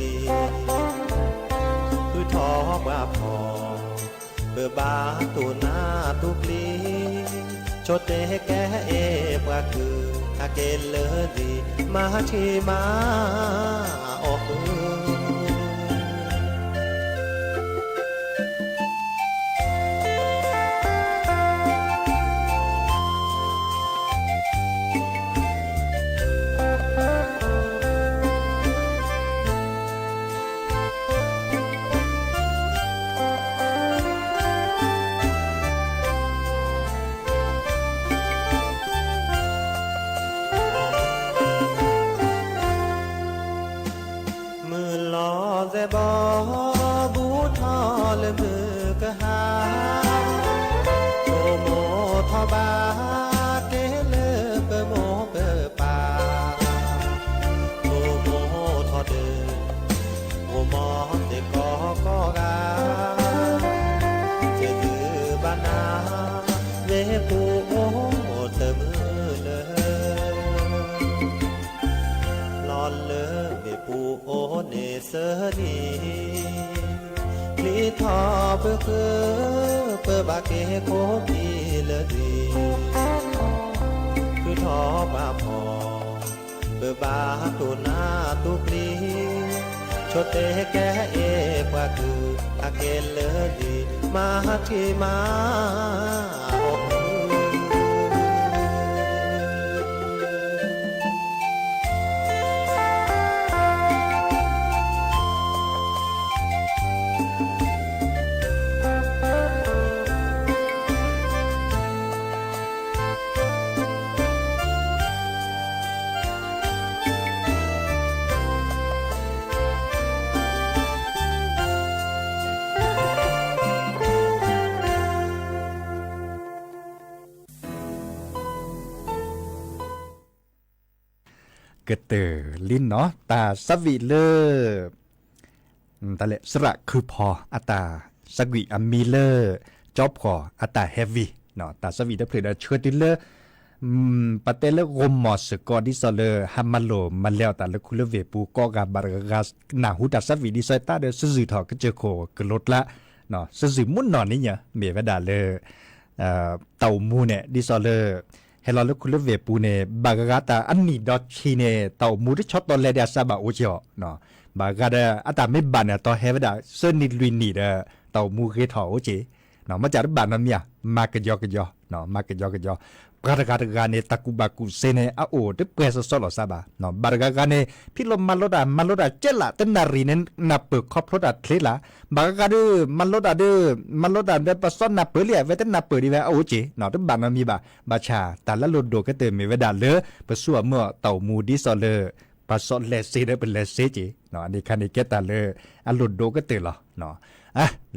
ဃုထီၣ်ပှၤဖီၣ် ပဘၣ်တူၢ်နၢ်တူၢ်ပျံၤ, ဆိတဲကဲအ့ၣ်ပှၤကုၢ် ဟဲက့ၤလၢာ်သံ, မၤထံမၤအီၣ်ဃု မုၢ်လီၤသဲးဘီ ဘူးထီၣ်လၢမုၢ်ကဟါ, ဆိကမိၣ်ထီၣ်ဘၣ်က့ၤလၢပမိၢ်ပပၢ်, ဆိကမိၣ်ထီၣ်ဒီး မိၢ်မီၢ်သ့ၣ်ကိးကိးဂၤ, စၢၢ်စုဘၣ်နၤ ဝ့ၢ်ပူၤအိၣ်တမုာ်လၢၤ, လီၤလၢဝ့ၢ်ပူၤအိၣ်န့ၣ်သၢနံၤ, ချံထီၣ်ပဃု, ပဘၣ်က့ၤခိၣ်ခံလၢာ်သံ, ဃုထီၣ်ပှၤဖီၣ် ပဘၣ်တူၢ်နၢ်တူၢ်ပျံၤ, ဆိတဲကဲအ့ၣ်ပှၤကုၢ် ဟဲက့ၤလၢာ်သံ, မၤထံမၤအီၣ်ဃု ကတၢၢ်လံနီၤ တၢ်သးဝံၣ်လၢ တၢ်လဲၣ် စရးခုဖီအတၢ်သးကွံာ်အမံၤလၢ ကၠီဖှီၣ်အတၢ်ဟဲဝံၤ, တၢ်သးဝံၣ်တဖျၢၣ်ဒီးဆှၢတုၤလၢ ပတဲလၢဂီၤမီၢ်စ့ၢ်ကီး ဒ်သိးလၢဟးမၤလိာ်မၤလဲၤအီၤတၢ်လၢခူလၢဝ့ၢ်ပူၤ ကိးဂၤဘၣ်တဂၤဂၤ နၢ်ဟူတၢ်သးဝံၣ်ဒ်သိးတၢ်ဒီး စၢၢ်စုၣ်ထီၣ်ကစၢၢ်ခိၣ်ကလိၤကျါ, စၢၢ်စုၣ်မုၢ်နီၢ်န့ၣ်ညါ မ့ၢ်ဝဲဒၣ်လၢ တၢ်အိၣ်မူန့ၣ် ဒ်သိးလၢ ဟဲလီၤလၢခူလၢဝ့ၢ်ပူၤန့ၣ် ဘၣ်ဂၤဂၤတၢ်အနံၣ်ဒီးဆံးန့ၣ် တၢ်အိၣ်မူတဆီတီလဲဒၣ်စးဘၣ်အိၣ်က့ၤအီၤ, ဘၣ်ဂၤဒီး အတၢ်မ့ၢ်ဘၣ်န့ၣ် တီၤဟဲဝဲဒၣ် သၢနံၣ်လွံၢ်နံၣ်ဒီး တၢ်အိၣ်မူဂ့ၤထီၣ်အိၣ်က့ၤ, မ့ၢ်တၢ်တဘၣ်နီတမံၤဧါ, မၤကယီကယီ, မၤကယီကယီ, ပှၤတဂၤတဂၤန့ၣ် တၢ်ကူၣ်ဘၣ်ကူၣ်သ့န့ၣ် အအိၣ်တပှဲၤစီစီလီၤစးဘၣ်, ဘၣ်တဂၤဂၤန့ၣ် ဖံးလိာ်မၤလိတၢ် မၤလိတၢ်ကဲလၢာ် တနၣ်ရံၣ်န့ၣ် နၢ်ပၢၢ်ခီဖျိတၢ်ချ့လၢာ်, ဘၣ်ဂၤဂၤဒီး မၤလိတၢ်ဒီး မၤလိတၢ်ဒီးပစီနၢ်ပၢၢ်လံဧါ ဝဲတနၢ်ပၢၢ်ဒံးဝဲအအိၣ်က့ၤ, တဘၣ်နီတမံၤဘၣ်, ဘၣ်ဆၣ် တၢ်လၢအလိၣ်ဒိၣ်ကတၢၢ်မ့ၢ်ဝဲဒၣ်လၢ ပဆူၣ်အမုၢ်အတၢ်အိၣ်မူဒ်သိးလၢ ပှၤစီလဲၤစ့ဒီးပလဲၤစ့က့ၤ, န့ၣ်ခါန့ၣ်ကဲတၢ်လၢအလိၣ်ဒိၣ်ကတၢၢ်လီၤ.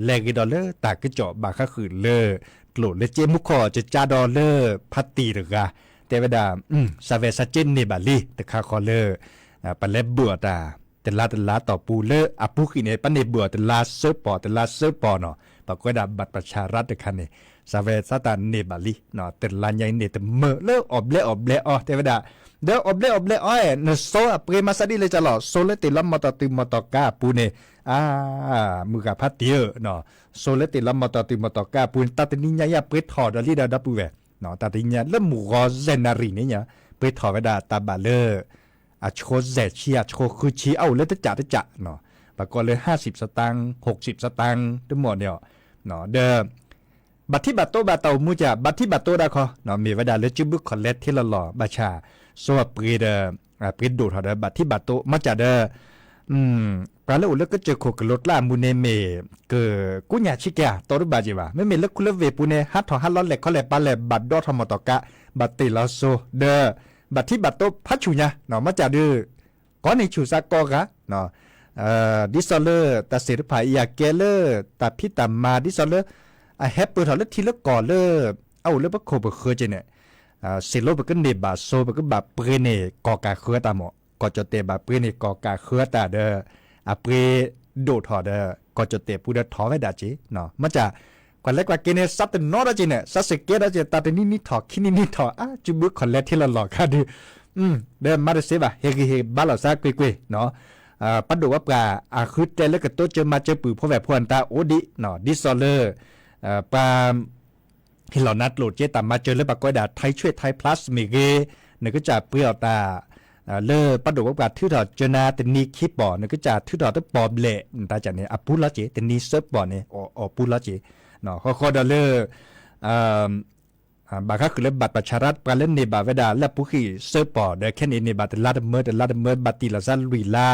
လဲၤဂ့ၤဒီးလၢတၢ်ကစီၣ်ဘၣ်ဃးဃုာ်လၢ ကျိာ်လၢကၠ့မူခိၣ်ကကါဒီးလၢဖါတံၢ်တဂၤ တဲဝဲဒၣ် စၢ်ဝဲစၢ်ကၠ့န့ၢ်ဘၣ်လံ တခါဃီလၢ ပလဲၤဘုၣ်အီၤတၢ် တလါတလါတီၢ်ပူၤလၢအပူၤဃံးန့ၣ် ပန့ၢ်ဘုၣ်အီၤတလါသၢပီၢ် တလါသၢပီၢ်နီၤ ပှၤကွဲးဒၣ်ဘၣ်ပဆၣ်ရၣ်တခါန့ၣ် စးဝဲသးတၢ်န့ၢ်ဘၣ်လံ, တလါညါအံၤန့ၣ်တမၢလၢအီၣ်ဘျဲအီၣ်ဘျဲအီၤ တဲဝဲဒၣ်, ဒီးအီၣ်ဘျဲအီၣ်ဘျဲအီၤ နစိအပှ့ၤမၤစၢ်ဒ်လဲၣ်ကလီၤ, စိလၢတ့ၢ်လီၤမီၢ်တီၢ်တုၤမီၢ်တီၢ်ကါအပူၤန့ၣ်, အါ, မုၢ်ဂၤဖးတံၢ်ဧၢ, စိလၢတ့ၢ်လီၤမီၢ်တီၢ်တုၤမီၢ်တီၢ်ကါအပူၤန့ၣ် တၢ်တနံၤညါအံၤပှ့ၤထီၣ်ဒီးလံဒီးဒီပုၢ်ဝဲၢ်, တၢ်တနံၤညါလၢမုၢ်ဂီၤစဲးနၣ်ရံၣ်န့ၣ်ညါ ပှ့ၤထီၣ်ဝဲဒၣ်တၢ်ဘၣ်လၢ အဆှိစဲးဆံ အဆှိဃုဆံ အအိၣ်လၢတကးတကး, ပှၤကိးလၢ ห้าสิบสตางค์ หกสิบสตางค์ တမီၢ်န့ၣ်အီၤ, ဒီး ဘၣ်ထံဘၣ်တိဘၣ်တၢ်အိၣ်မူက ဘၣ်ထံဘၣ်တိဒၣ်ခီ, မ့ၢ်ဝဲဒၣ်လၢစုဘုခီၣ်လဲထ့လီၤလီၤ ဘၣ်ဆၣ် စိအပှ့ၤဒီး ပှ့ၤဒိၣ်ထီၣ်ဒီးဘၣ်ထံဘၣ်တိ မ့ၢ်ကဒီး ပှၤလၢအိၣ်လၢကစၢၢ်ခိၣ်ကလိကျါအမူန့ၣ်မ့ၢ် ကကူညၣ်ဆံကဲ တီတဘၣ်က့ၤဘၣ်, မ့မ့ၢ်လၢခူလၢဝ့ၢ်ပူၤန့ၣ် ဟးထီၣ်ဟးလီၤလဲၢ်ခီလဲၢ်ပၤလဲၢ် ဘၣ်ဒီထီၣ်မီၢ်တီၢ်ကါ, ဘၣ်တ့ၢ်လီၤစိ ဒီး ဘၣ်ထံဘၣ်တိဖးဆူၣ်ညါ, မ့ၢ်ကဒီး ကိးန့ၢ်ဆူၣ်စးကိးဂၤ ဒ်သိးလၢတၢ်သ့ၣ်တဖၣ်အံၤအကဲလၢ တၢ်ဖံးတၢ်မၤ ဒ်သိးလၢ အဟဲပၢၢ်ထီၣ်လၢထံလၢကီၢ်လၢ အအိၣ်လၢပခိၣ်ပဃၢၤက့ၤန့ၣ်, စ့ၢ်လီၤပကန့ၢ်ဘၣ်စိ ပကဘၣ်ပှ့ၤန့ၢ်ကီၢ်ကၢ်ဃၢၤတၢ်မီၢ်, ကီၢ်ကၠီၣ်တဲၣ်ဘၣ်ပှ့ၤန့ၢ်ကီၢ်ကၢ်ဃၢၤတၢ်ဒီး အပှ့ၤဒိၣ်ထီၣ်ဒီး ကီၢ်ကၠီၣ်တဲၣ်ပူၤဒီးထီၣ်ဝဲဒၣ်က့ၤ, မ့ၢ်က ကွၢ်လဲၤကွၢ်က့ၤန့ၣ် စးတနီၤဒီးက့ၤန့ၣ် စးစ့ၢ်ကဲဒီးက့ၤ တၢ်တနံၤနံၤထီၣ် ခံနံၤနံၤထီၣ် အါ စုဘုခီၣ်လဲထ့လီၤလီၤခါဒုး, ဒီးမၤတစ့ဘၣ် ဟ့ၣ်ဂံၢ်ဟ့ၣ်ဘါလီၤစါကွ့ၢ်ကွ့ၢ်, ပှၤဒိၣ်ပှၤပှၢ်အဃုတဲလၢကတိၤစၢၤမၤစၢၤပုၢ်ဖိဝဲၢ်ဖိအတၢ်အိၣ်ဒံး, ဒ်သိးလၢ ပှၤ ဟ့ၣ်လီၤနၤကျိၣ်စ့တၢ်မၤစၢၤလၢပှၤကိးဝဲဒၣ် Thai Trade Thai Plus မ့ၢ်ဂ့ၤ, နကစၢ်ပှ့ၤအီၣ်တၢ် လၢပှၤဒိၣ်ပှၤပှၢ်ထုးထီၣ်စၢၤနၤတနံၤခံပီၢ် နကစၢ်ထုးထီၣ်တပီၢ်ဘျဲၣ် တၢ်ကန့ၣ် အပူၤလီၤက့ၤ တနံၤသၢပီၢ်န့ၣ် အီၣ်ပူၤလီၤက့ၤ, ဃီဃီဒီးလၢ ဘၣ်ဃးဃုာ်လၢ บัตรประชารัฐ ပှၤလၢန့ၢ်ဘၣ်ဝဲဒၣ်လၢအပူၤဃံးသၢပီၢ် ဒီးခဲန့ၣ်န့ၢ်ဘၣ်တလါတမၢ တလါတမၢ ဘၣ်တ့ၢ်လီၤစါလွံၢ်လါ,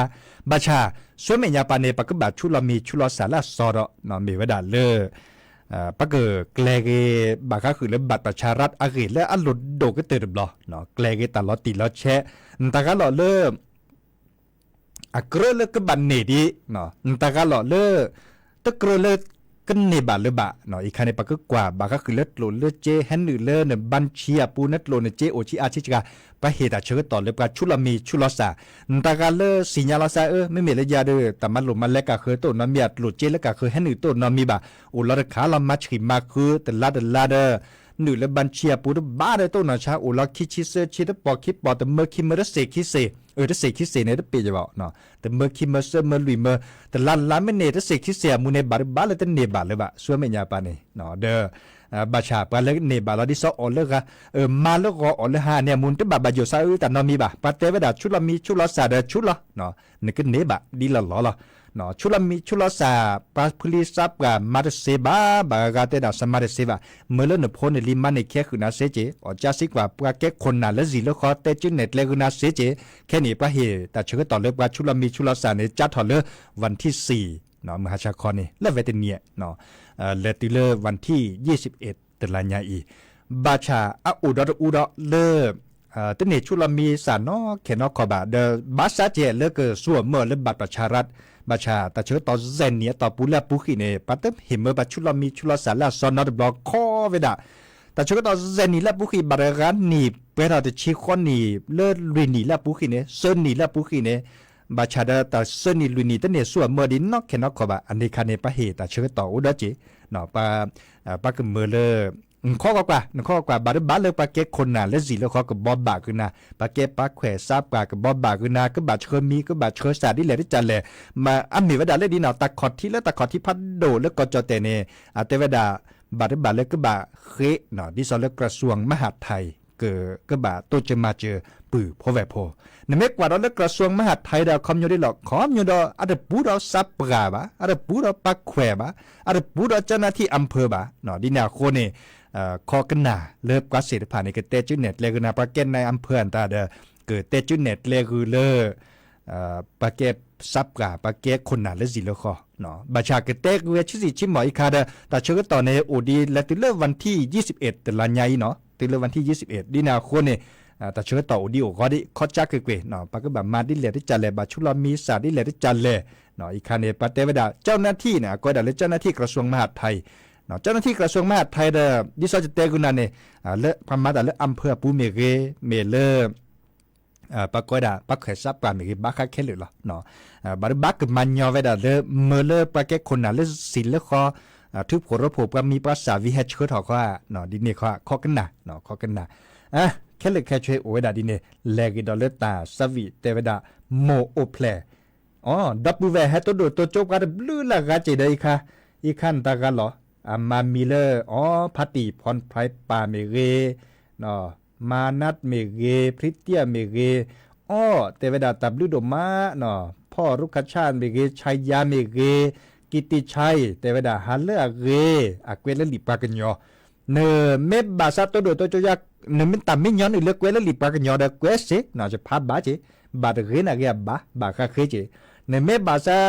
ဘၣ်ဆၣ် ဆူမဲာ်ညါပၤန့ၣ် ပကဘၣ်ဆူးလီၤမံၤဆူးလီၤစၢ်လၢအစီဒီး မ့ၢ်ဝဲဒၣ်လၢ ပကကျဲၤဂ့ၤ ဘၣ်ဃးဃုာ်လၢ บัตรประชารัฐ အဂ့ၢ်လၢအလိၣ်ဒိၣ်ကတၢၢ်တဘျီ, ကျဲၤဂ့ၤတၢ်လီၤတံၢ်လီၤဆဲး, နတၢ်ဂၤလီၤလၢ အကြၢးလၢကဘၣ်န့ၢ်ဒံး, နတၢ်ဂၤလီၤလၢ တကြၢးလၢကန့ၢ်ဘၣ်လၢၤဘၣ်, အံၤခါန့ၣ် ပကကွၢ်ဘၣ်ဃးဃုာ်လၢကျိၣ်လၢစ့ ဟဲနုာ်လၢနဘၣ်ဆံအပူၤ နကျိၣ်နစ့အိၣ်ဆံးအါဆံးစှၤ, ပှၤဟ့ၣ်တၢ်ဆၢကတီၢ်လၢပှၤဆူးလီၤမံၤဆူးလီၤစၢ်, နတၢ်ဂၤလၢသ့ၣ်ညါလီၤစၢ်ဧၢ မ့မ့ၢ်လၢယၤဒီး တၢ်မၤလိာ်မၤလဲၤကၢ်ဃၢၤတအိၣ်နီတမံၤဘၣ် ကျိၣ်စ့လၢကၢ်ဃၢၤဟဲနုာ်တအိၣ်နီတမံၤဘၣ်, အိၣ်လီၤတခါလီၤ မၤဆံးမၤဃုာ် တလါတလါဒီး နုာ်လၢဘၣ်ဆံအပူၤတဘၣ်ဒီးတအိၣ်နီၢ်ဆါ အိၣ်လီၤခံဆံသၢဆံ တပီၢ်ခံပီၢ် တမၢခံမၢ တစ့ၢ်ခံစ့ၢ်, အၢ တစ့ၢ်ခံစ့ၢ်န့ၣ် တပ့ၢ်ယဘၣ်, တမၢခံမၢ သၢမၢလွံၢ်မၢ တလါလါမ့ၢ်န့ၣ် တစ့ၢ်ခံစ့ၢ်အမူန့ၣ် ဘၣ်တဘၣ်လၢတန့ၢ်ဘၣ်လၢၤဘၣ် ဆူမဲာ်ညါပၤန့ၣ်, ဒီး ဘၣ်ဆၣ်ပှၤလၢန့ၢ်ဘၣ်လီၤဒ်သိးအီၣ်လၢဂၤ, မၤလၢဂီၤအီၣ်လၢဟါန့ၣ်အမူ တဘၣ်ဘၣ်ယိၣ်စၢ်အၢတၢ်နီတမံၤဘၣ်, ပှၤတဲဝဲဒၣ်ဆူးလီၤမံၤဆူးလီၤစၢ်ဒီးဆူးလီၤ နကန့ၢ်ဘၣ်ဒ်လီၤလီၤလီၤ, ဆူးလီၤမံၤဆူးလီၤစၢ် ပှၤဖုလံၤသးပှၢ်မၤတသ့ဘၣ်, ဘၣ်ဂၤဂၤတဲဒၣ်သးမၤတသ့ဘၣ်, မၢလၢနဖိနလံၤမၤန့ၢ်ခဲဃုာ်နၤသ့က့ၤ, အီၣ်ကၠါစံးကွၢ်ပှၤကဲခိၣ်နၢ်လၢဇံၣ်လၢဃီ တဲကၠူနဲၣ်ကျဲဂုၤနၤသ့က့ၤ, ခဲန့ၣ် ပှၤဟ့ၣ်တၢ်ဆၢကတီၢ်လၢပှၤဆူးလီၤမံၤဆူးလီၤစၢ်န့ၣ် ကၠါထီၣ်လၢ วันที่สี่ မုၢ်ဟါဆါခီန့ၣ် လၢဝဲတနံၤ လဲၤတုၤလၢ วันที่ยี่สิบเอ็ด တလါညါအံၤ, ဘၣ်ဆၣ်အအိၣ်ဒီးတအူဒီးလၢ တန့ၢ်ဆူးလီၤမံၤစၢ်နီခဲနီခီဘၣ်, ဒီးဘၣ်ဆၣ်ကဲလၢကစူၢ်အမၢၢ်လၢ บัตรประชารัฐ ဘၣ်ဆၣ်တၢ်ဆၢကတီၢ်စဲးနံၣ်အတီၢ်ပူၤလၢအပူၤဃံးန့ၣ် ပှၤတဟ့ၣ်မၢပှၤဆူးလီၤမံၤဆူးလီၤစၢ်လၢအစီနီတဘျီခီဝဲဒၣ်, တၢ်ဆၢကတီၢ်စဲးနံၣ်လၢအပူၤဃံး ဘၣ်တဂၤနံၣ်ပှဲၤထီၣ်တဆံဃီနံၣ်လၢလွံၢ်နံၣ်လၢအပူၤဃံးန့ၣ် သၢနံၣ်လၢအပူၤဃံးန့ၣ်, ဘၣ်ဆၣ်ဒီးတၢ်သၢနံၣ်လွံၢ်နံၣ်တန့ၢ်ဆူၣ်အမၢၢ်ဒံးနီၢ်ခဲနီၢ်ခီဘၣ်, အန့ၣ်ခါန့ၣ် ပှၤဟ့ၣ်တၢ်ဆၢကတီၢ်အိၣ်ဒီးက့ၤ, ပှၤကမၢလၢ နခီကွၢ်ကွၢ် နခီကွၢ်ကွၢ် ဘၣ်တဘၣ်လၢပှၤကဲခိၣ်နၢ်လၢဇံၣ်လၢဃီကဘီဘၣ်ကနၤ, ပှၤကဲပှၤခွဲးသးပှၢ်ကဘီဘၣ်ကနၤ, ကဘၣ်ဆှၢမံၤ ကဘၣ်ဆှၢစၢ်ဒ်လဲၣ်တကလဲၣ်, အမ့ၢ်ဝဲဒၣ်လၢဒ်နီၤ တၢ်ခီၣ်ထံးလၢတၢ်ခီၣ်ထံးဖးဒိၣ်လၢကီၢ်ကၠီၣ်တဲၣ်န့ၣ် အတဲဝဲဒၣ် ဘၣ်တဘၣ်လၢကဘၣ်ဃ့ ဒ်သိးလၢ กระทรวงมหาดไทย ကဘၣ်တိစၢၤမၤစၢၤပုၢ်ဖိဝဲၢ်ဖိ, နမ့ၢ်ကွၢ်ဒီးလၢ กระทรวงมหาดไทย ဒီးခီပညီဒ်လီၤ ခီပညီဒီးအတပူၤဒီးသးပှၢ်ဘၣ်, အတပူၤဒီးပှၤခွဲးဘၣ်, အတပူၤဒီး เจ้าหน้าที่อำเภอ ဘၣ်, ဒ်န့ၣ်အဃိန့ၣ် ခီကနၣ်လၢပှၤသ့ၣ်တဖၣ်န့ၣ် ကတဲကၠူနဲၣ်ကျဲဂုၤနၤ ပှၤကဲ นายอำเภอ အတၢ်ဒီး ကတဲကၠူနဲၣ်ကျဲဂုၤလၢ ပှၤကဲသးပှၢ် ပှၤကဲခိၣ်နၢ်လၢဇံၣ်လၢဃီ, ဘၣ်ဆၣ်ကတဲဂုၤဝဲဆံးဆံးဆံးမီၢ်အံၤခါဒီး တၢ်ဆၢကတီၢ်န့ၣ် အိၣ်ဒံးလဲၤတုၤလၢ วันที่ยี่สิบเอ็ด တလါညါအံၤနီၤ တုၤလၢ วันที่ยี่สิบเอ็ด ဒ်န့ၣ်အဃိန့ၣ် တၢ်ဆၢကတီၢ်အိၣ်ဒံးအိၣ်ဂီၢ်ဒံး ခီကၠါကွ့ၢ်ကွ့ၢ် ပှၤကဘၣ်မၤဒ်လဲၣ်တကလဲၣ် ဘၣ်ဆူးလီၤမံၤစၢ်ဒ်လဲၣ်တကလဲၣ်, အံၤခါန့ၣ် ပှၤတဲဝဲဒၣ် เจ้าหน้าที่ န့ၣ် အကွဲးဒၣ်လၢ เจ้าหน้าที่กระทรวงมหาดไทย, เจ้าหน้าที่กระทรวงมหาดไทย ဒီး ဒ်သိးယတဲဂုၤနၤန့ၣ် လၢပှၤမၤတၢ်လၢ อำเภอ အပူၤမ့ၢ်ဂ့ၤ မ့ၢ်လၢ ပှၤကွဲးဒၣ် ပှၤခွဲးသးပှၢ်မ့ၢ်ဂ့ၤ ဘၣ်ဃးခဲလၢာ်လီၤ. ဘၣ်တဘၣ်ကမၤညီဝဲဒၣ်လၢ မၢလၢပှၤကဲခိၣ်နၢ်လၢဇံၣ်လၢဃီ ထူဖိၣ်ရိဖှိၣ် ပှၤမံၤပှၤစၢ်ဝံၤဟဲဆှၢထီၣ်ခီဧါ, ဒ်န့ၣ်ခီ ခီကနၣ်, ခီကနၣ်, ခဲလၢာ်ခဲဆ့အိၣ်ဝဲဒၣ်ဒ်န့ၣ် လဲၤဂ့ၤဒီးလၢတၢ်စၢ်ဝံၣ်တဲဝဲဒၣ် မိၢ်အိၣ်ဖျဲၣ် အီၤ ဒီပုၢ်ဝဲၢ်ဟဲတိၢ်ဒိၣ်တိစၢၤပှၤတဘျုးလၢအဂၤစ့ၢ်ဒီးအံၤခါ, အံၤခါနတၢ်ဂၤလီၤ, အမၤမံၤလၢ အီၤ ဖါတံၢ်ဖီၣ်ဖျဲးပၢ်မ့ၢ်ဂ့ၤ, မၤနးမ့ၢ်ဂ့ၤ ဖံတံၢ်မ့ၢ်ဂ့ၤ, အီၤ တဲဝဲဒၣ်တၢ်ဘျုးဒိၣ်မး, ဖီၣ်ရူခၣ်ဆၣ်မ့ၢ်ဂ့ၤ ဆါယါမ့ၢ်ဂ့ၤ, ကံတံဆါအံၤ တဲဝဲဒၣ် ဟးလၢအဂ့ၤ အကွဲးလၢလံာ်ပှၤကညီ နမ့ၢ်ဘၣ်ဆၣ်တိၢ်ဒိၣ်တိစၢၤယါ, နမ့ၢ်တၢ်မ့ၢ်ညီနုၢ်လၢကွဲးလၢလံာ်ပှၤကညီဒီးကွဲးစ့ၢ်, ယဖးဘၣ်က့ၤ, ဘၣ်တဂ့ၤနာ်က့ၤအဘၣ်, ဘၣ်ဃးဃ့က့ၤ, နမ့ၢ်ဘၣ်ဆၣ်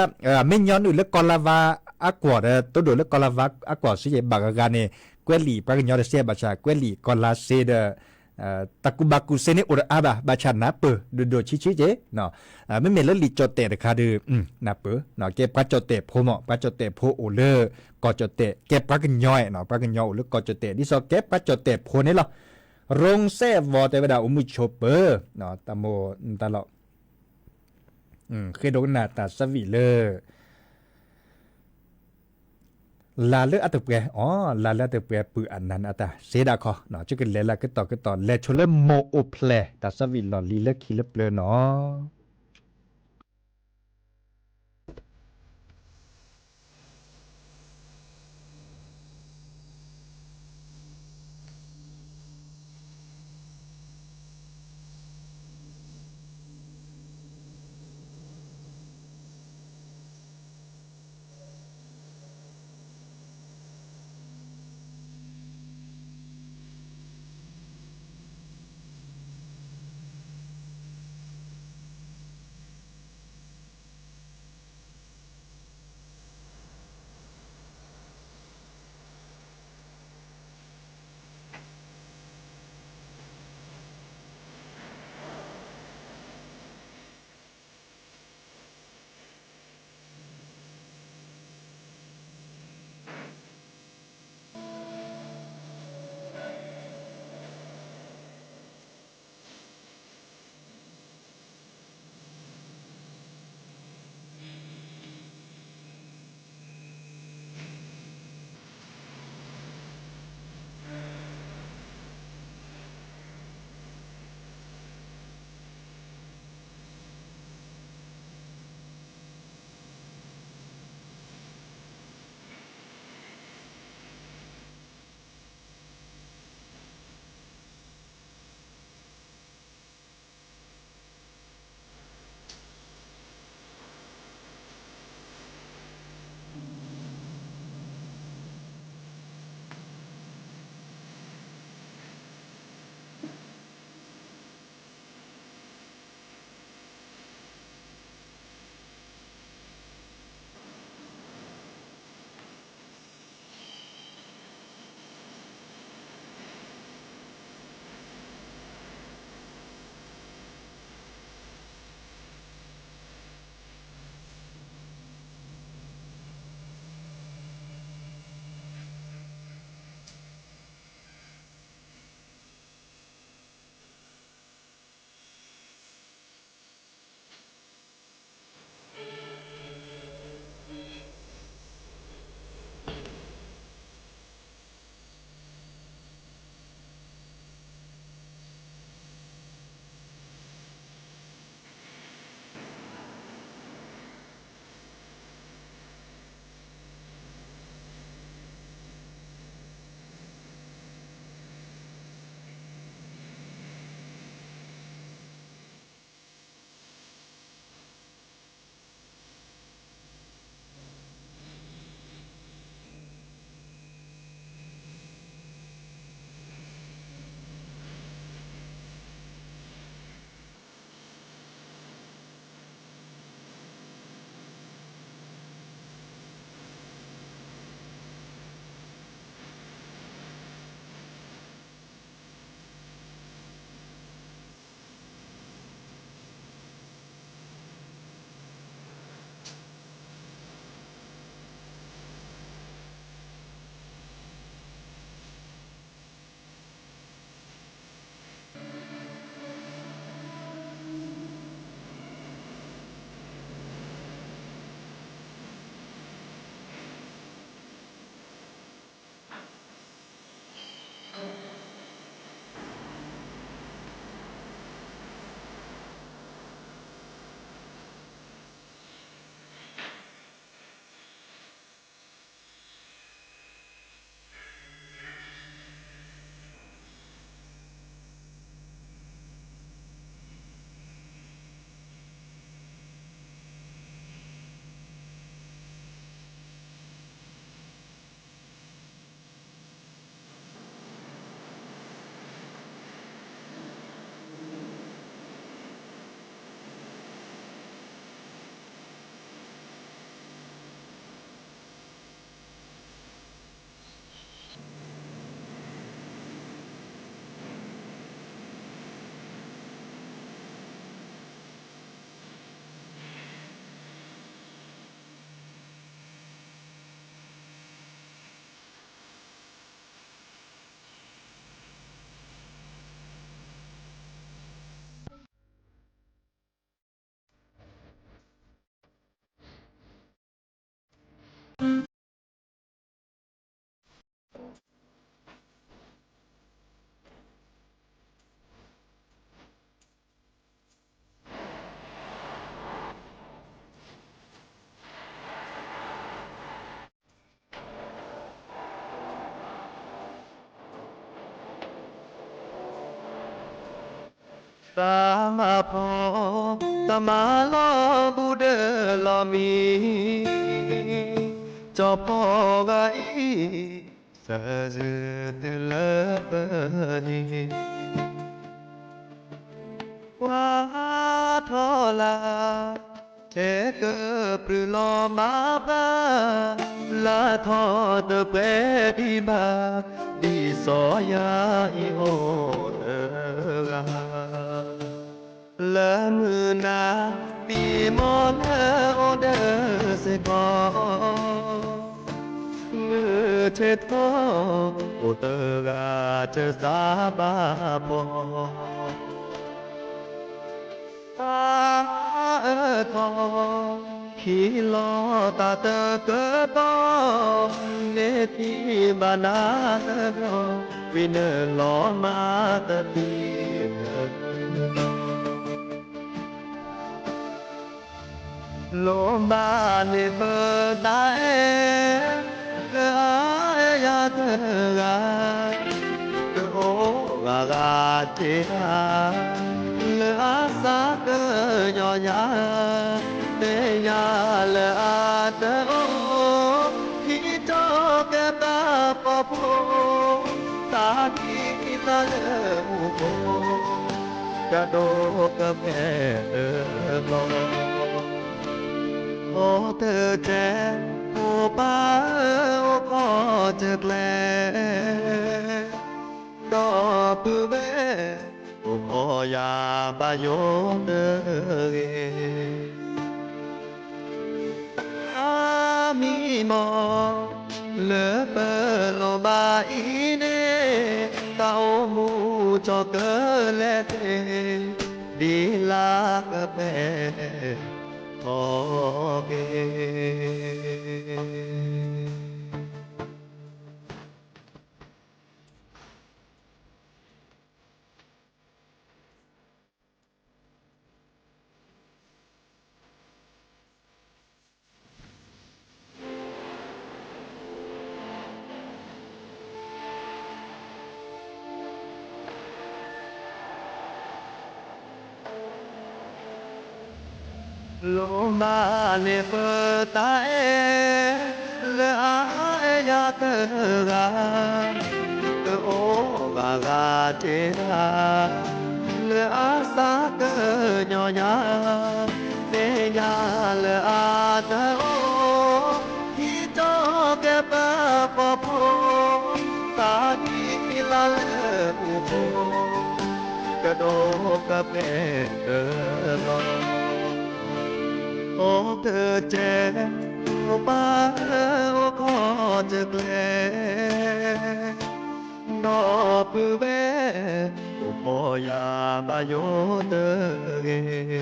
မ့ၢ်ညီနုၢ်လၢကီၢ်လါဝါအကွီၢ်ဒီး တိၢ်ဒိၣ်လၢကီၢ်လါဝါအကွီၢ်စ့ၢ်ကီး ဘၣ်ဂၤဂၤန့ၣ် ကွဲးလံာ်ပှၤကညီတစ့ၢ် ဘၣ်ဆၣ်ကွဲးလံာ်ကီၢ်လါစ့ၢ်ဒီး တၢ်ကူၣ်ဘၣ်ကူၣ်စ့န့ၣ်အိၣ်တအါဘၣ်, ဘၣ်ဆၣ်နၢ်ပၢၢ် ဒိၣ်ဒိၣ်ဆံးဆံးက့ၤ, မ့မ့ၢ်လၢလံာ်ကၠီၣ်တဲၣ်တခါဒီး နၢ်ပၢၢ်, ကဲပှၤကၠီၣ်တဲၣ်ဖိမး ပှၤကၠီၣ်တဲၣ်ဖိအိၣ်လၢ ကီၢ်ကၠီၣ်တဲၣ် ကဲပှၤကညီ, ပှၤကညီအိၣ်လၢကီၢ်ကၠီၣ်တဲၣ် ဒ်သိးကဲပှၤကၠီၣ်တဲၣ်ဖိန့ၣ်လီၤ. ရိစဲးဝီၤတဲဝဲဒၣ် အိၣ်မုာ်ဆိးပၢၤ, တၢ်မိၢ်တၢ်လီၤ, ဃ့ဒိကနၣ်တၢ်စၢ်ဝံၣ်လၢ လါလၢအတပှဲၤ, အီၤ လါလၢအတပှဲၤ ပုၢ်အနၢ်န့ၣ်အတၢ်စ့ဒၣ်ခီ, ကကလဲၤလၢကတီၢ်ကတီၢ် လဲၤဆိလၢမိၢ်အိၣ်ဖျဲၣ် တၢ်စၢ်ဝံၣ်လီၢ်လံၤလၢခံလၢပျၢၤနီၤ. တၢ်မၤဖှီၣ် တၢ်မၤလီၤဘူးဒီးလီၤမံၤ, ကၠီဖီဂၤအံၤ စၢၤစုတုၤလၢပနံၤ, ကွၢ်ထီၣ်လၢ် ထဲကပြုၢ်လီၤမၤဘၣ်, လၢထီၣ်တပှဲၤဒံးဘၣ်, ဒ်စီၤယၤအံၤအိၣ်တဂၤ လၢမုၢ်နၤ မံမီၢ်လၢအိၣ်ဒီးစ့ၢ်ကီး, မုၢ်ထ့ထီၣ် အိၣ်တဂၤတသးဘၣ်ဖှီၣ် တၢ်အၢထီၣ် ဟံးလီၤတၢ်တကတီၢ်, န့ၢ်သံဘၣ်နၤတဘျီ, ဝံၤနုာ်လီၤမၤတသံ လိၣ်ဘၣ်န့ၢ်ပတၢ်အဲၣ် လၢအအဲၣ်ယၤတဂၤ, ကအိၣ်ဂၤဂၤတ့ၢ်တၢ် လၢအသးကညီၤညါ, သ့ၣ်ညါလၢအတအိၣ် ဟံးထီၣ်ကဲဘၣ်ပှၤဖိ, သးကံၢ်သးလၢမူခိၣ် ကဒိးကပှဲၤတဘျီ, အိၣ်တကဲ မိၢ်ပၢ်အိၣ်ခီၣ်တကျဲ, ဒီပုၢ်ဝဲၢ် အိၣ်ခိးယၤဘၣ်ယိၣ်တဂ့ၤ. အမံၤမီၢ် လၢပလိၣ်ဘၣ်အံၤန့ၣ်, တၢ်အိၣ်မူထီၣ်ကလဲာ်သ့ၣ်, ဒ်လၢကပှဲၤထီၣ်က့ၤ လိၣ်ဘၣ်န့ၢ်ပတၢ်အဲၣ် လၢအအဲၣ်ယၤတဂၤ, ကအိၣ်ဂၤဂၤတ့ၢ်တၢ် လၢအသးကညီၤညါ, သ့ၣ်ညါလၢအတအိၣ် ဟံးထီၣ်ကဲဘၣ်ပှၤဖိ, သးကံၢ်သးလၢမူခိၣ် ကဒိးကပှဲၤတဘျီ, အိၣ်တကဲ မိၢ်ပၢ်အိၣ်ခီၣ်တကျဲ, ဒီပုၢ်ဝဲၢ် အိၣ်ခိးယၤဘၣ်ယိၣ်တဂ့ၤ.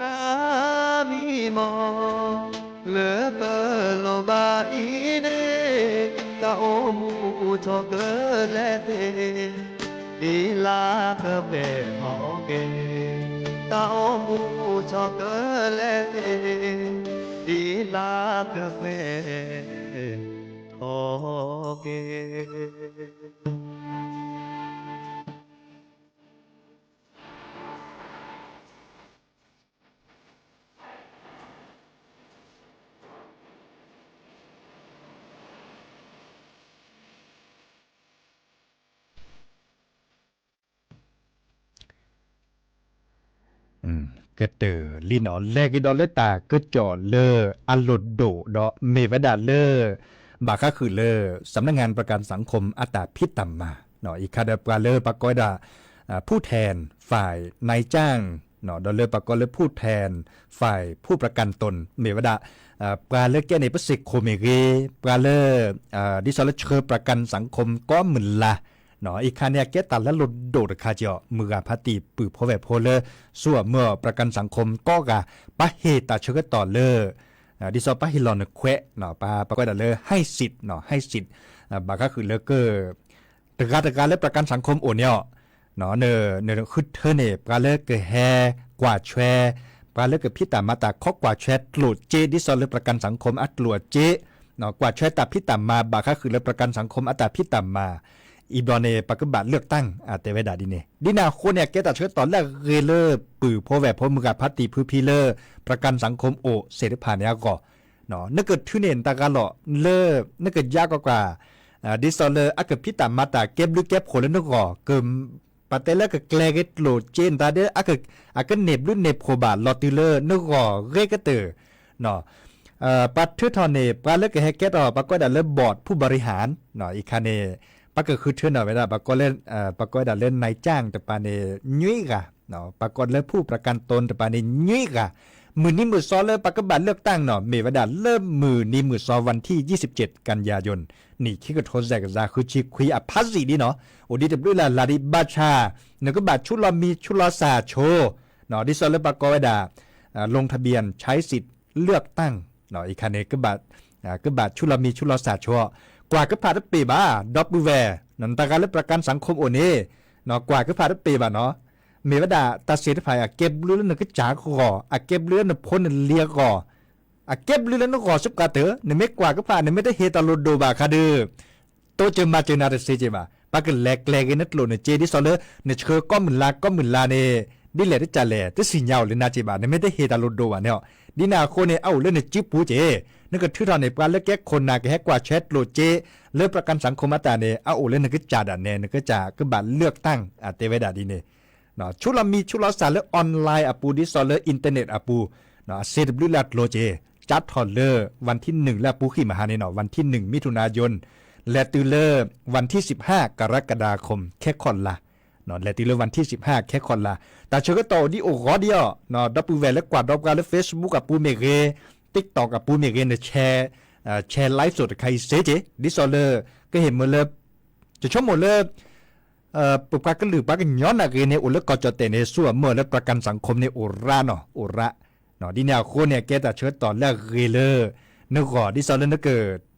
အမံၤမီၢ် လၢပလိၣ်ဘၣ်အံၤန့ၣ်, တၢ်အိၣ်မူထီၣ်ကလဲာ်သ့ၣ်, ဒ်လၢကပှဲၤထီၣ်က့ၤ, တၢ်အိၣ်မူထီၣ်ကလဲာ်သ့ၣ်, ဒ်လၢကပှဲၤထီၣ်က့ၤ. ကတၢၢ်လံနီၤ လဲၤက့ၤဒီးလၢတၢ်ကစီၣ်လၢအလိၣ်ဒိၣ်ဒီးမ့ၢ်ဝဲဒၣ်လၢ ဘၣ်ဃးဃုာ်လၢ สำนักงานประกันสังคม အတၢ်ဖံးတၢ်မၤ အံၤခါဒီးပှၤလၢပှၤကိးဝဲဒၣ် ผู้แทนฝ่ายนายจ้าง ဒီးလၢပှၤကိးလၢ ผู้แทนฝ่ายผู้ประกันตน မ့ၢ်ဝဲဒၣ် ပှၤလၢကဲန့ၣ် ပစ့ၢ်ခိၣ်မ့ၢ်ဂ့ၤ ပှၤလၢ ဒ်သိးလၢဆှၢ ประกันสังคม ကိးမုၢ်လၢ် အံၤခါန့ၣ် အကဲတၢ်လၢလိၣ်ဒိၣ်တခါကီး မုၢ်ဂၤဖါတံၢ်ပုၢ်ဖိဝဲၢ်ဖိလၢ ဆူအမုၢ် ประกันสังคม ကိးဂၤ ပဟ့ၣ်တၢ်ဆၢကတီၢ်လၢ ဒ်သိးပဟ့ၣ်လီၤနခွဲး ပှၤပှၤကိးဝဲဒၣ်လၢ ให้สิทธิ์ ให้สิทธิ์ ဘၣ်ဃးဃုာ်လၢက တဂၤတဂၤလၢ ประกันสังคม အိၣ်န့ၣ်အီၤ နဃုထၢန့ၣ် ပှၤလၢကဟဲကွၢ်ဆွဲ ပှၤလၢကဖံးတၢ်မၤတၢ်ခီကွၢ်ဆွဲကျိၣ်စ့ ဒ်သိးလၢ ประกันสังคม အကျိၣ်အစ့ ကွၢ်ဆွဲတၢ်ဖံးတၢ်မၤ ဘၣ်ဃးဃုာ်လၢ ประกันสังคม အတၢ်ဖံးတၢ်မၤ အံၤဘျီန့ၣ် ပကဘၣ်လၢၣ်တၢ် အတဲဝဲဒၣ်ဒ်န့ၣ် ဒ်န့ၣ်အဃိန့ၣ် အကဲတၢ်ဆၢကတီၢ်လၢအဂ့ၤလၢ ပုၢ်ဖိဝဲၢ်ဖိမုၢ်ဂၤဖါတံၢ်ဖုဖံလၢ ประกันสังคมအိၣ်သ့ၣ်တဖၣ်န့ၣ်အဂီၢ်, နကထုးန့ၢ်နတၢ်ဂၤလီၢ်လၢ နကယါကီးကွၢ် ဒ်သိးလၢအကဖံးတၢ်မၤတၢ်ကဲဘျုးကဲဖှိၣ်လၢနဂီၢ် က ပတဲလၢကကျဲၤက့ၤကျိၣ်စ့နတၢ်ဒီး အကန့ၢ်ဘျုးန့ၢ်ဖှိၣ်ဘၣ်လီၤတုၤလၢနဂီၢ်ဂ့ၤကတၢၢ် ပှၤထုးထီၣ်န့ၢ် ပှၤလၢကဟဲကဲထီၣ် ပှၤကိးဒၣ်လၢ board ผู้บริหาร အံၤခါန့ၣ် ပှၤကဃုထၢန့ၢ်ဝဲဒၣ် ပှၤကိးလၢ ပှၤကိးဝဲဒၣ်လၢ นายจ้าง တပၤန့ၣ် နွံဂၤ, ပှၤကိးလၢ ผู้ประกันตน တပၤန့ၣ် နွံဂၤ, မုၢ်နံၤမုၢ်သီလၢပှၤကဘၣ်လၢၣ်တၢ်နီၤ မ့ၢ်ဝဲဒၣ်လၢမုၢ်နံၤမုၢ်သီ วันที่ยี่สิบเจ็ด กันยายน နံၣ်ခံကထိသဲၣ်ကစၢ်ဃုဆံခွံအဖးစံၣ်ဒ်နီၤ, အိၣ်ဒံးတဘျုးလၢ်လၢ်ဒံး ဘၣ်ဆၣ် နကဘၣ်ဆူလီၤမံၤဆူလီၤစၢ်ဆိ ဒ်သိးလၢပှၤကိးဝဲဒၣ် ลงทะเบียนใช้สิทธิ์เลือกตั้ง အံၤခါန့ၣ် ကဘၣ်ဆူလီၤမံၤဆူလီၤစၢ်ဆိ ကွၢ်ကဖၣ်တပ့ၤဘၣ် ဒီပုၢ်ဝဲၢ်, နတၢ်ဂၤလၢ ประกันสังคมအိၣ်န့ၣ် ကွၢ်ကဖၣ်တပ့ၤဘၣ်နီၤ, မ့ၢ်ဝဲဒၣ်တၢ်သ့ၣ်တဖၣ်အံၤ အကဲဘျုးလၢနကစၢ်ဂီၢ်, အကဲဘျုးလၢနဖိနလံၤအဂီၢ်, အကဲဘျုးလၢနဂီၢ်စ့ၢ်ကီးတၢၢ်, နမ့ၢ်ကွၢ်ကဖၣ် နမ့ၢ်တဟ့ၣ်တၢ်လိၣ်ဒိၣ်ဘၣ်အခါဒီး တိစၢၤမၤစၢၤနၤတသ့က့ဘၣ်, ပှၤကလဲၤကျဲၤက့ၤနကျိၣ်နစ့ ဒ်သိးလၢ နဆှၢကိးမုၢ်လါကိးမုၢ်လါန့ၣ် ဒ်လဲၣ်တကးလဲၣ် တသ့ၣ်ညါအိၣ်လၢနၤက့ဘၣ်, နမ့ၢ်တဟ့ၣ်တၢ်လိၣ်ဒိၣ်ဘၣ်န့ၣ်, ဒ်န့ၣ်အဃိန့ၣ် အအိၣ်လၢနစုပူၤက့, နကထုးထီၣ်န့ၢ် ပှၤလၢကဲခိၣ်နၢ်ကဟဲကွၢ်ဆၢကျိၣ်စ့ လၢ ประกันสังคม အတၢ်န့ၣ် အအိၣ်လၢနကစၢ်ဒၣ်နဲ နကစၢ်ကဘၣ်လၢၣ်တၢ် အတဲဝဲဒၣ်ဒ်န့ၣ် ဆူလီၤမံၤဆူလီၤစၢ်လၢ online အပူၤ ဒ်သိးလၢ internet အပူၤ, အစ့တဘျုးလၢ်ကျိၤက့, စးထီၣ်လၢ วันที่หนึ่ง လၢအပူၤဃံမဟါန့ၣ်နီၤ วันที่หนึ่ง มิถุนายน လဲၤတုၤလၢ วันที่สิบห้า กรกฎาคม ခဲခီၣ်လါ, လဲၤတုၤလၢ วันที่สิบห้า ခဲခီၣ်လါ, တၢ်ဆၢကတီၢ်အိၣ်ဒံးအိၣ်ဂီၤဒံးအီၤ, ဒီပုၢ်ဝဲၢ်လၢကွၢ်ဒီးပှၤလၢ Facebook အပူၤမ့ၢ်ဂ့ၤ, TikTok အပူၤမ့ၢ်ဂ့ၤ န share live စ့ၢ်တခါအံၤစ့က့, ဒ်သိးလၢ ကဟ့ၣ်မ့ၢ်လၢ တဆိကမိၣ်လၢ ပပှၤကလုာ်ပှၤကညီနာ်ဂ့ၤန့ၣ် အိၣ်လၢကီၢ်ကၠီၣ်တဲၣ်န့ၣ် ဆူအမုၢ်လၢ ประกันสังคม န့ၣ် အိၣ်ရးနီၤ အိၣ်ရး, ဒ်န့ၣ်အဃိန့ၣ် အကဲတၢ်ဆၢကတီၢ်လၢအဂ့ၤလၢ နဂီၢ် ဒ်သိးလၢနက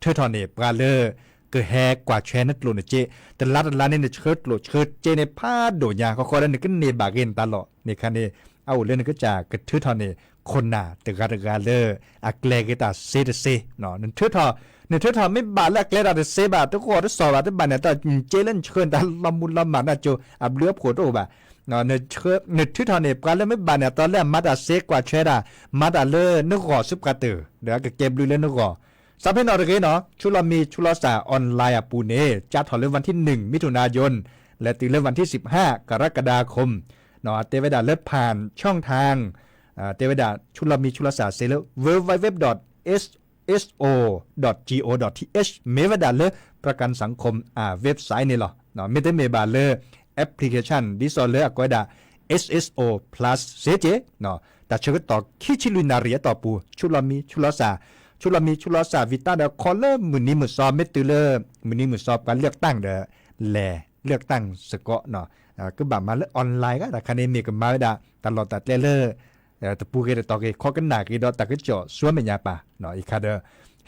ထုးထီၣ်န့ၢ် ပှၤလၢ ကဟဲကွၢ်ဆၢနကျိၣ်နစ့, တလါတလါန့ၣ် နဆှၢကျိၣ်ဆှၢစ့န့ၣ် ဖးဒိၣ်ညါ ဃီဃီလၢနကန့ၢ်ဘၣ်ဂ့ၤနတၢ်လီၢ် န့ၣ်ခါန့ၣ် အအိၣ်လၢနကစၢ်ကထုးထီၣ်န့ၢ် ခိၣ်နၢ်တဂၤတဂၤလၢ အကျဲၤက့ၤတၢ်စ့တစ့ နထုးထီၣ် နထုးထီၣ်မ့ၢ်ဘၣ်လၢအကျဲၤတၢ်တစ့ဘၣ် တဂီၢ်တစီၣ်ဘၣ် တဘၣ်န့ၣ်အတီၢ် စ့လၢနဆှၢန့ၣ် တၢ်လီၤမူၤလီၤမၢ်နၢ်ကၠိ အဘျုးအဖှိၣ်တအိၣ်ဘၣ်, နထုးထီၣ်န့ၢ် ပှၤလၢမ့ၢ်ဘၣ်န့ၣ်အတီၢ်လၢအမၤတၢ်စ့ကွၢ်ဆၢတၢ် မၤတၢ်လၢနဂီၢ်စ့ၢ်ကီးတၢၢ် ဒီးအကကဲဘျုးလၢနဂီၢ် စးဖဲနီၣ်တဂ့ၤနီၤ ဆူလီၤမံၤဆူလီၤစၢ် online အပူၤန့ၣ် စးထီၣ်လၢ วันที่หนึ่ง มิถุนายน လဲၤတုၤလၢ วันที่สิบห้า กรกฎาคม တဲဝဲဒၣ်လၢ ผ่านช่องทาง တဲဝဲဒၣ် ဆူလီၤမံၤဆူလီၤစၢ်စ့လၢ www.sso.go.th မ့ၢ်ဝဲဒၣ်လၢ ประกันสังคม အ website န့ၣ်လီၤ. မ့တမ့ၢ်ဘၣ်လၢ application ဒ်သိးလၢအကိးဝဲဒၣ် SSO Plus စ့က့ တၢ်ဆၢကတီၢ်ခံဆံလွံၢ်နၣ်ရံၣ်အတီၢ်ပူၤ ဆူလီၤမံၤဆူလီၤစၢ်, ဆူလီၤမံၤဆူလီၤစၢ် ဝံၤတၢ်ဒီးခီလၢမုၢ်နံၤမုၢ်သီ မ့ၢ်တုၤလၢ မုၢ်နံၤမုၢ်သီ ပှၤလၢၣ်တၢ်ဒီး လဲၤလၢၣ်တၢ်စ့ၢ်ကီး ကဘၣ်မၤလၢ online ဂ့ၤ တၢ်ခါန့ၣ် မ့ၢ်ကမၤဝဲဒၣ် တၢ်လီၢ်တၢ်ကျဲလၢ တပူၤဂ့ၤတတီၤဂ့ၤ ခီကနၣ်ဂ့ၤဒီးတၢ်ကစီၣ်ဆူမဲာ်ညါပၢ် အံၤခါဒီး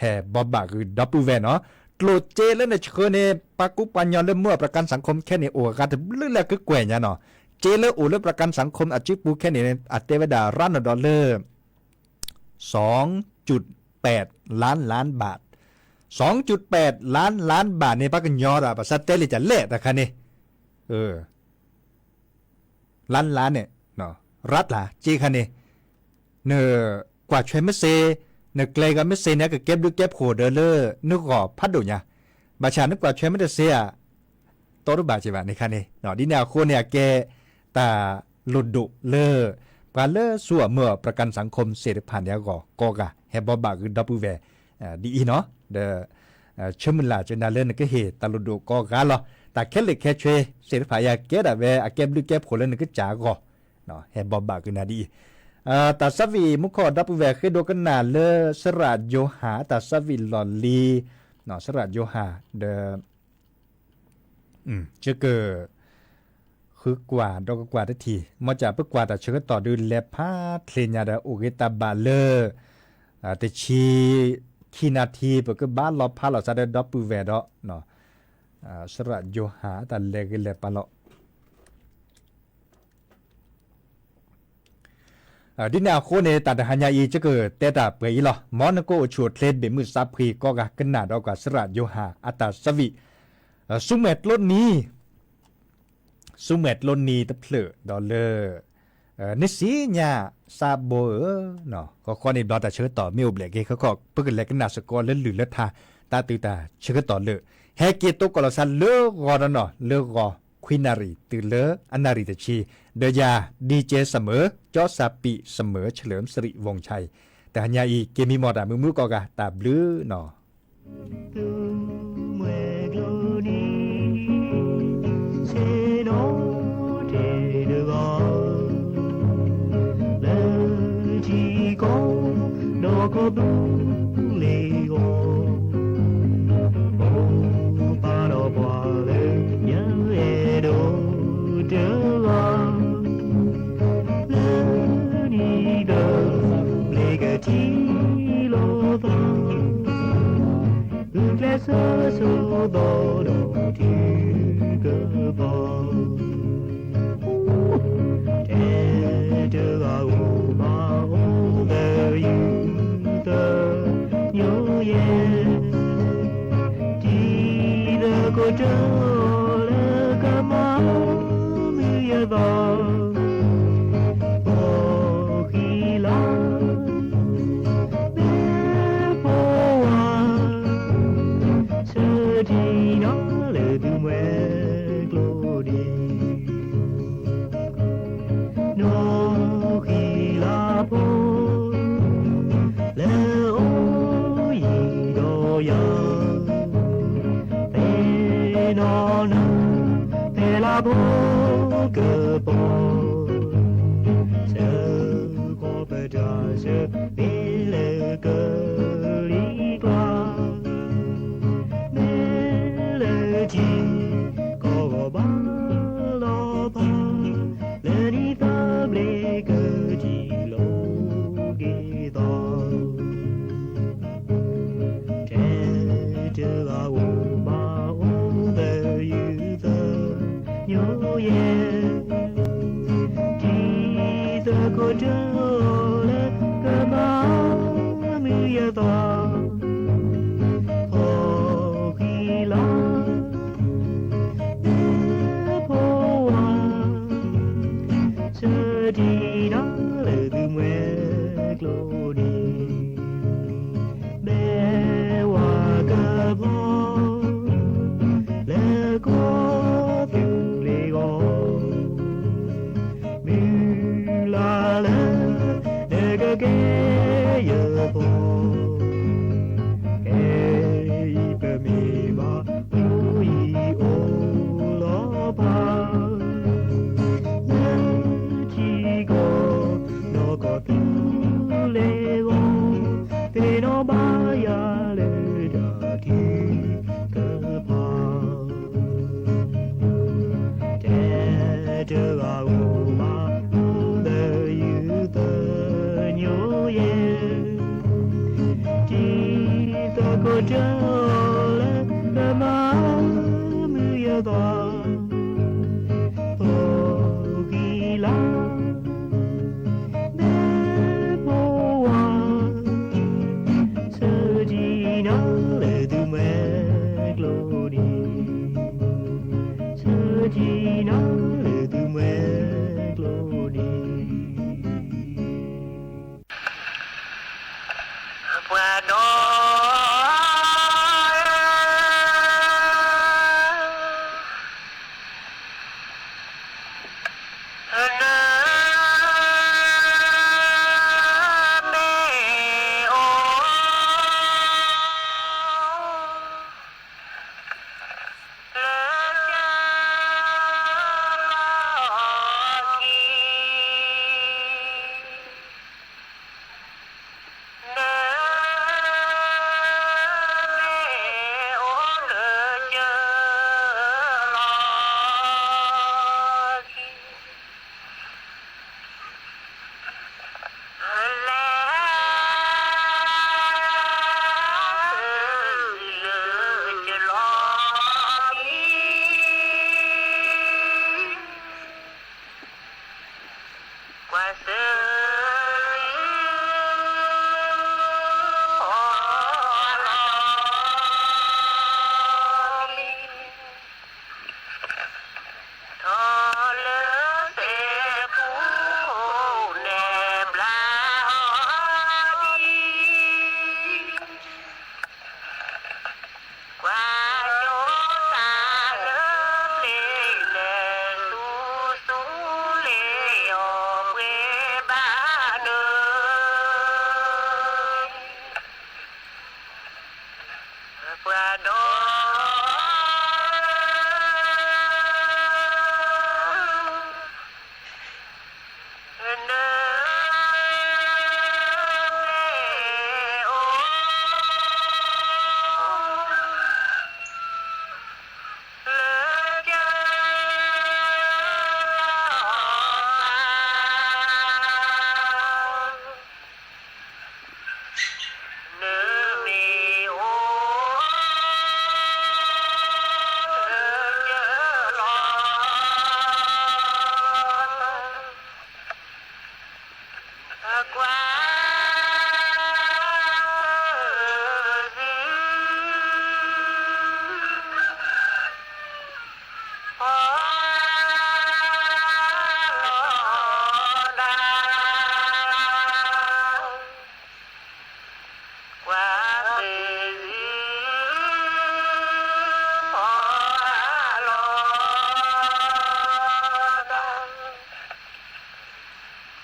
ဟဲဘိးဘၣ်ဂ့ၤဒီပုၢ်ဝဲၢ်နီၤ, ကျိၣ်စ့လၢနဆှၢန့ၣ် ပှၤကူပှၤညီလၢမူအ ประกันสังคม ခဲန့ၣ် အိၣ်အဂၤတဘျုးလၢကကွဲၢ်ညါနီၤ, စ့လၢအိၣ်လၢ ประกันสังคม အစုပူၤခဲန့ၣ် အတဲဝဲဒၣ်ရးနုာ်ဒီးလၢ สองจุดแปดล้านล้านบาท สองจุดแปดล้านล้านบาท န့ၣ် ပှၤကညီဒီး ဘၣ်ဆၣ်တဲလံာ်ကလဲၣ်တၢ်ခါန့ၣ် ล้านล้าน န့ၣ် ရးတၢ်စ့ခါန့ၣ် နကွၢ်ထွဲမ့ၢ်စ့, နကျဲၤကီးမ့ၢ်စ့န့ၣ် ကကဲဘျုးကဲဖှိၣ်ဒီးလၢနဂီၢ်ဖးဒိၣ်ညါ, ဘၣ်ဆၣ်နကွၢ်ထွဲမ့ၢ်တစ့ဧါ, တီတဘၣ်က့ဘၣ်န့ၣ်ခါန့ၣ်, ဒ်န့ၣ်အဃိန့ၣ် အကဲတၢ်လိၣ်ဒိၣ်လၢ ပှၤလၢဆူအမုၢ်အ ประกันสังคม သ့ၣ်တဖၣ်န့ၣ်အဂီၢ်ကိးဂၤ ဟဲဘိးဘၣ်ဂ့ၤဒီပုၢ်ဝဲၢ် ဒ်အံၤနီၤ, ဒီး ဆၢမုၢ်လၢ်ကနၤလၢနကဟ့ၣ်တၢ်လိၣ်ဒိၣ်ကိးဂၤလီၤ, တၢ်ခဲလၢာ်ခဲဆ့သ့ၣ်တဖၣ်အံၤ ကဲဒၣ်ဝဲအကဲဘျုးကဲဖှိၣ်လၢနကစၢ်အဂီၢ် ဟဲဘိးဘၣ်ဂ့ၤနၤဒ်အံၤ, တၢ်သးဝံၣ်မူခိၣ်ဒီပုၢ်ဝဲၢ်ဃ့ဒိကနၣ်လၢ စရၣ်ယိၤဟၣ် တၢ်သးဝံၣ်လီၢ်လံၤ, စရၣ်ယိၤဟၣ် ဒီး ယက ဃုကွၢ်ဒီးကကွၢ်တထံၣ် မ်ကၢ်ပကွၢ်တၢ်ဆၢကတီၢ်ဒုးလဲၤဖးချ့ညါဒီး အိၣ်ဂ့ၤတၢ်ဘၣ်လၢ တဆံ ခံနၣ်ထံ ပကဘၣ်လီၤဖးလီၤစးဒီးဒီပုၢ်ဝဲၢ်ဒီး စရၣ်ယိၤဟၣ် တၢ်လဲၤဂ့ၤလဲၤပာ်လီၤ ဒ်န့ၣ်အဃိန့ၣ် တၢ်တဟါညါအံၤ ယကတဲတၢ်ပှဲၤအံၤလီၤ. မ်နကအိၣ်ဆူၣ်အိၣ်ချ့ဘ့ၣ်မုၢ်သးဖှံကိးဂၤ ကနၣ်ဒီးကွၢ်စရၣ်ယိၤဟၣ်အတၢ်သးဝံၣ် ဆူမဲာ်ကျိနံၤ, ဆူမဲာ်ကျိနံၤတဖျၢၣ်ဒီးလၢ နစံညါစးဘိဧၢ, ဃီဃီန့ၣ်ဘျီတၢ်ဆၢကတီၢ်မ့ၢ်အိၣ်ဘျဲၣ်က့ၤ ခီခီ ပကလဲၤကနၣ်စ့ၢ်ကီးလၢလုၢ်လၢထါ တၢ်သုးတၢ်ဆၢကတီၢ်လၢ ဟဲက့ၤသကိးလီၤသးလၢဂီၤနီၢ်နီၢ် လၢဂီၤခွံနၣ်ရံၣ် တုၤလၢအနၣ်ရံၣ်တဆံ, ဒီးယၤ DJ Summer ကၠီစၢ်ပံး Summer เฉลิมสิริวงศ์ชัย, တဟါညါအံၤ က့ၤမံမီၢ်တၢ်မုာ်မုာ်ကိးဂၤ တၢ်ဘျုးနီၢ် ဆ့ၣ်နီၤတ့ၢ်တဂၤ လၢထံကီၢ် ဒီးကီၢ်သူလ့ၤဂီၢ်, အိၣ်ပာ်ဒီးပှၤလၢ ယအဲၣ်ဒိးတဂၤ လၢနံၤသၢဘျ့ကထံၣ်လိာ်သး, ဂုာ်ကျဲးစၢးဆိးသီဒီးထုကဖၣ်, ထဲတဂၤဧိၤဘၣ်အိၣ်သယုၢ်သညိယဲၢ်, တံၤသကိးတၢၢ်လၢကမၤမုာ်ယသး ဖီဃံလၤ မ့ၢ်ဖိဝါ ဆၢထံနီၤလၢသုမှဲကျိန့ၣ် နီၢ်ဃံလၤဖိ လၢအအိၣ်ယံၤဒီးယၤ, သ့ၣ်နီၣ်နၤ ဖဲလၢဖိကပီၤ, ဆၢဃီၤပတၢ်ဆၢ မ့ၢ်လၢကလံၤကျါ မ့ၢ်လၢထံကီၢ်ဂီၢ်ဘၣ်လီၤဖး, လၢနံၤသၢဘျ့ကထံၣ်လိာ်က့ၤသး, ထဲတဂၤဧိၤဘၣ်အိၣ်သယုၢ်သညိယဲၢ်, တံၤသကိးတၢၢ်လၢကမၤမုာ်ယသး ဖီဃံလၤ မ့ၢ်ဖိဝါ ဆၢထံနီၤလၢသုမှဲကျိန့ၣ်, ဘဲဝါကဖီ လၢကီၢ်သူလ့ၤဂီၢ် မုၢ်လၢ်လၢ နကကဲယပီၤ, ခဲအံၤပမ့ၢ်ဘၣ်ဖုယံၤအိၣ်လီၤဖး, လၢထံကီၢ်နီၢ်ကီၢ်သူလ့ၤဂီၢ်, သ့ၣ်နီၣ်ဘၣ်ယၤလၢတၢ်ထုကဖၣ် ထဲတဂၤဧိၤဘၣ်အိၣ်သယုၢ်သညိယဲၢ်, တံၤသကိးတၢၢ်လၢကမၤမုာ်ယသး, ဖီဃံလၤ မ့ၢ်ဖိဝါ ဆၢထံနီၤလၢသုမှဲကျိန့ၣ်, ဆၢထံနီၤလၢသုမှဲကျိန့ၣ်, ပှၤဒီ လၢ မ့ၢ်အိၣ် လၢ ကၢ လီၢ်ခံ လၢ မ့ၢ်အိၣ် လၢ ကၢ လီၢ်ခံ လဲၤ လၢ ကၢ လီၢ်ခံ ကွၢ်စၢၤ လီၢ်ခံ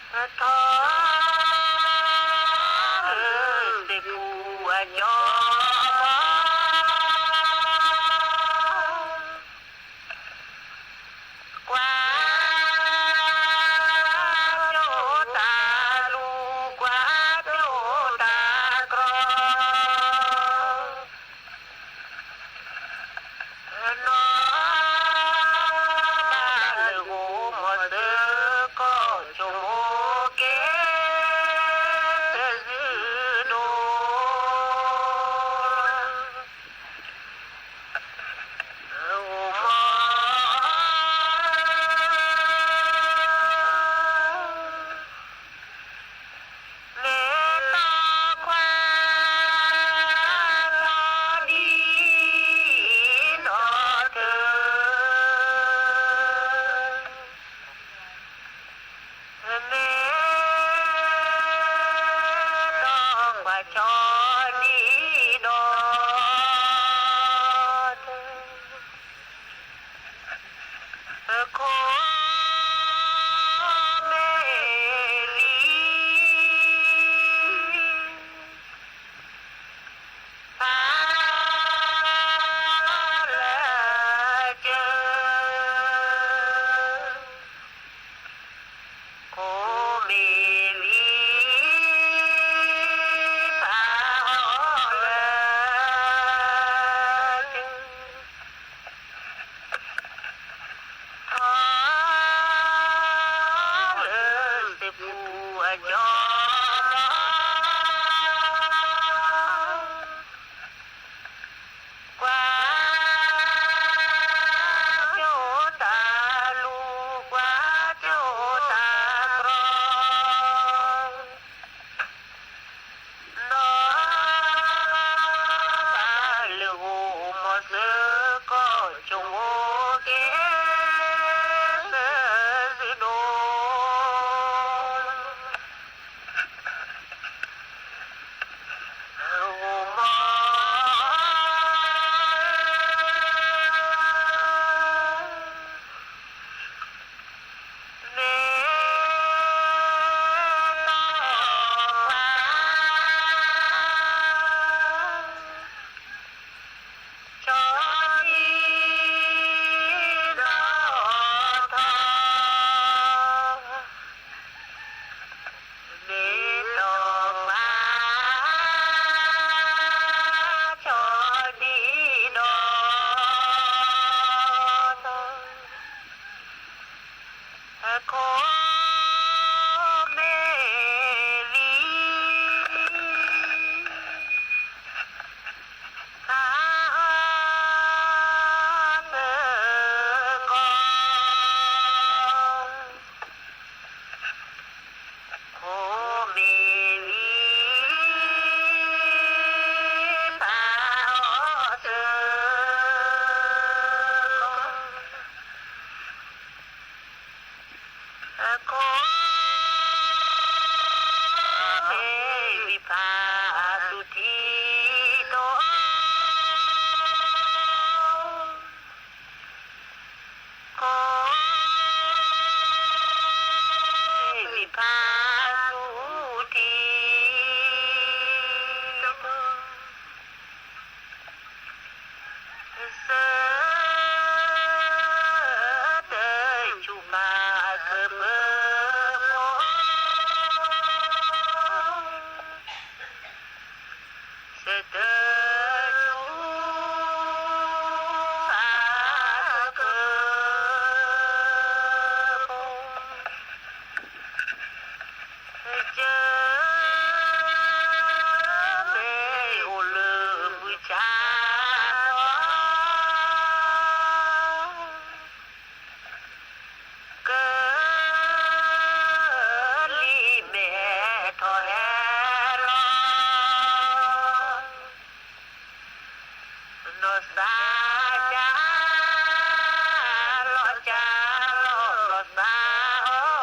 ထီၣ်လၢသ့ၣ်ပူၤအကၠီ ကွၢ်ကၠိတၢ်လူၤ ကွၢ်ကၠိတၢ်ကြီ နီၢ်ဘၣ်လၢဂိၢ်မီၤစၢၤ ကီၢ်ကၠိမိၢ်ကဲ သၢစုဒိၣ် ဂိၢ်မီၤ မ့ၢ်တီၢ်ခွါ ဆီဒံၣ်နီၢ်ထၢ မ့ၢ်တီၢ်ခွါ ဆီဒံၣ်နီၢ်ထၢ ခိၣ်မ့ၢ်လံ ဖးလၢကၢ ခိၣ်မ့ၢ်လံ ဖးလၢကၢ ထီၣ်လၢသ့ၣ်ပူၤအကၠီ ကွၢ်ကၠိတၢ်လူၤ ကွၢ်ကၠိတၢ်ကြီ နီၢ်ဘၣ်လၢဂိၢ်မီၤစၢၤ ကီၢ်ကၠိမိၢ်ကဲ သၢစုဒိၣ် ဂိၢ်မီၤ မ့ၢ်တီၢ်ခွါ ဆီဒံၣ်နီၢ်ထၢ မ့ၢ်တီၢ်ခွါ ဆီဒံၣ်နီၢ်ထၢ အခိၣ်မ့ၢ်လံ ဖးအီၣ်သၢကီၢ် ခိၣ်မ့ၢ်လံ ဖးအီၣ်သၢကီၢ် အခိၣ်မ့ၢ်လံ ဖးသူၣ်ထံတီၤ ခိၣ်မ့ၢ်လံ ဖးသူၣ်ထံတီၤ စၢတဆူၣ်ဖးအစၢၤပၢၤဖိ စၢတဆူၣ်ဖးအစၢၤပၢၤဖိ စၢမ့ၢ်အိၣ်လၢမုၢ်ဆါ ကလံၤမဲာ်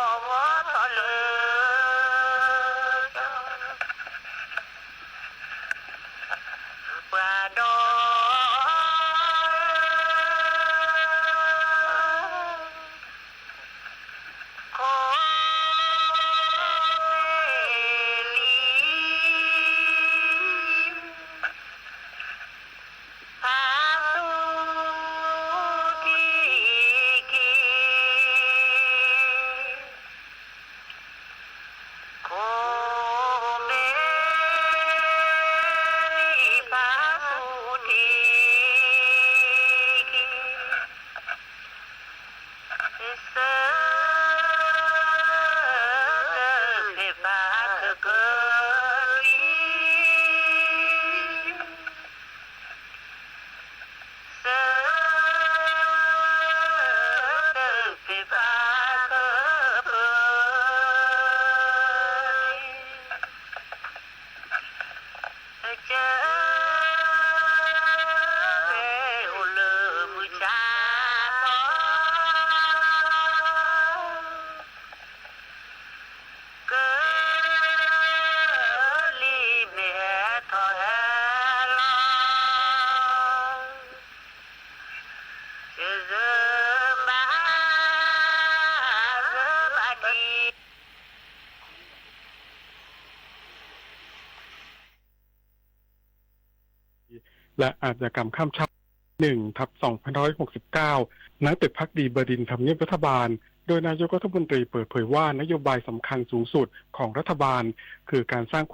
ထီၣ်ဟဲလီၤ နီၢ်သးကၢ် လီၤကၢ်လီၤ နီၢ်သးအီၣ်ဝီထီၣ်လၢ ပှၤဒီး ခိၣ် และอาชญากรรมข้ามชาติ หนึ่งทับสองพันห้าร้อยหกสิบเก้า ณ ตึกภักดีบดินทร์ ทำเนียบรัฐบาล โดยนายกรัฐมนตรีเปิดเผยว่านโยบายสำคัญสูงสุดของรัฐบาล คือการสร้างความ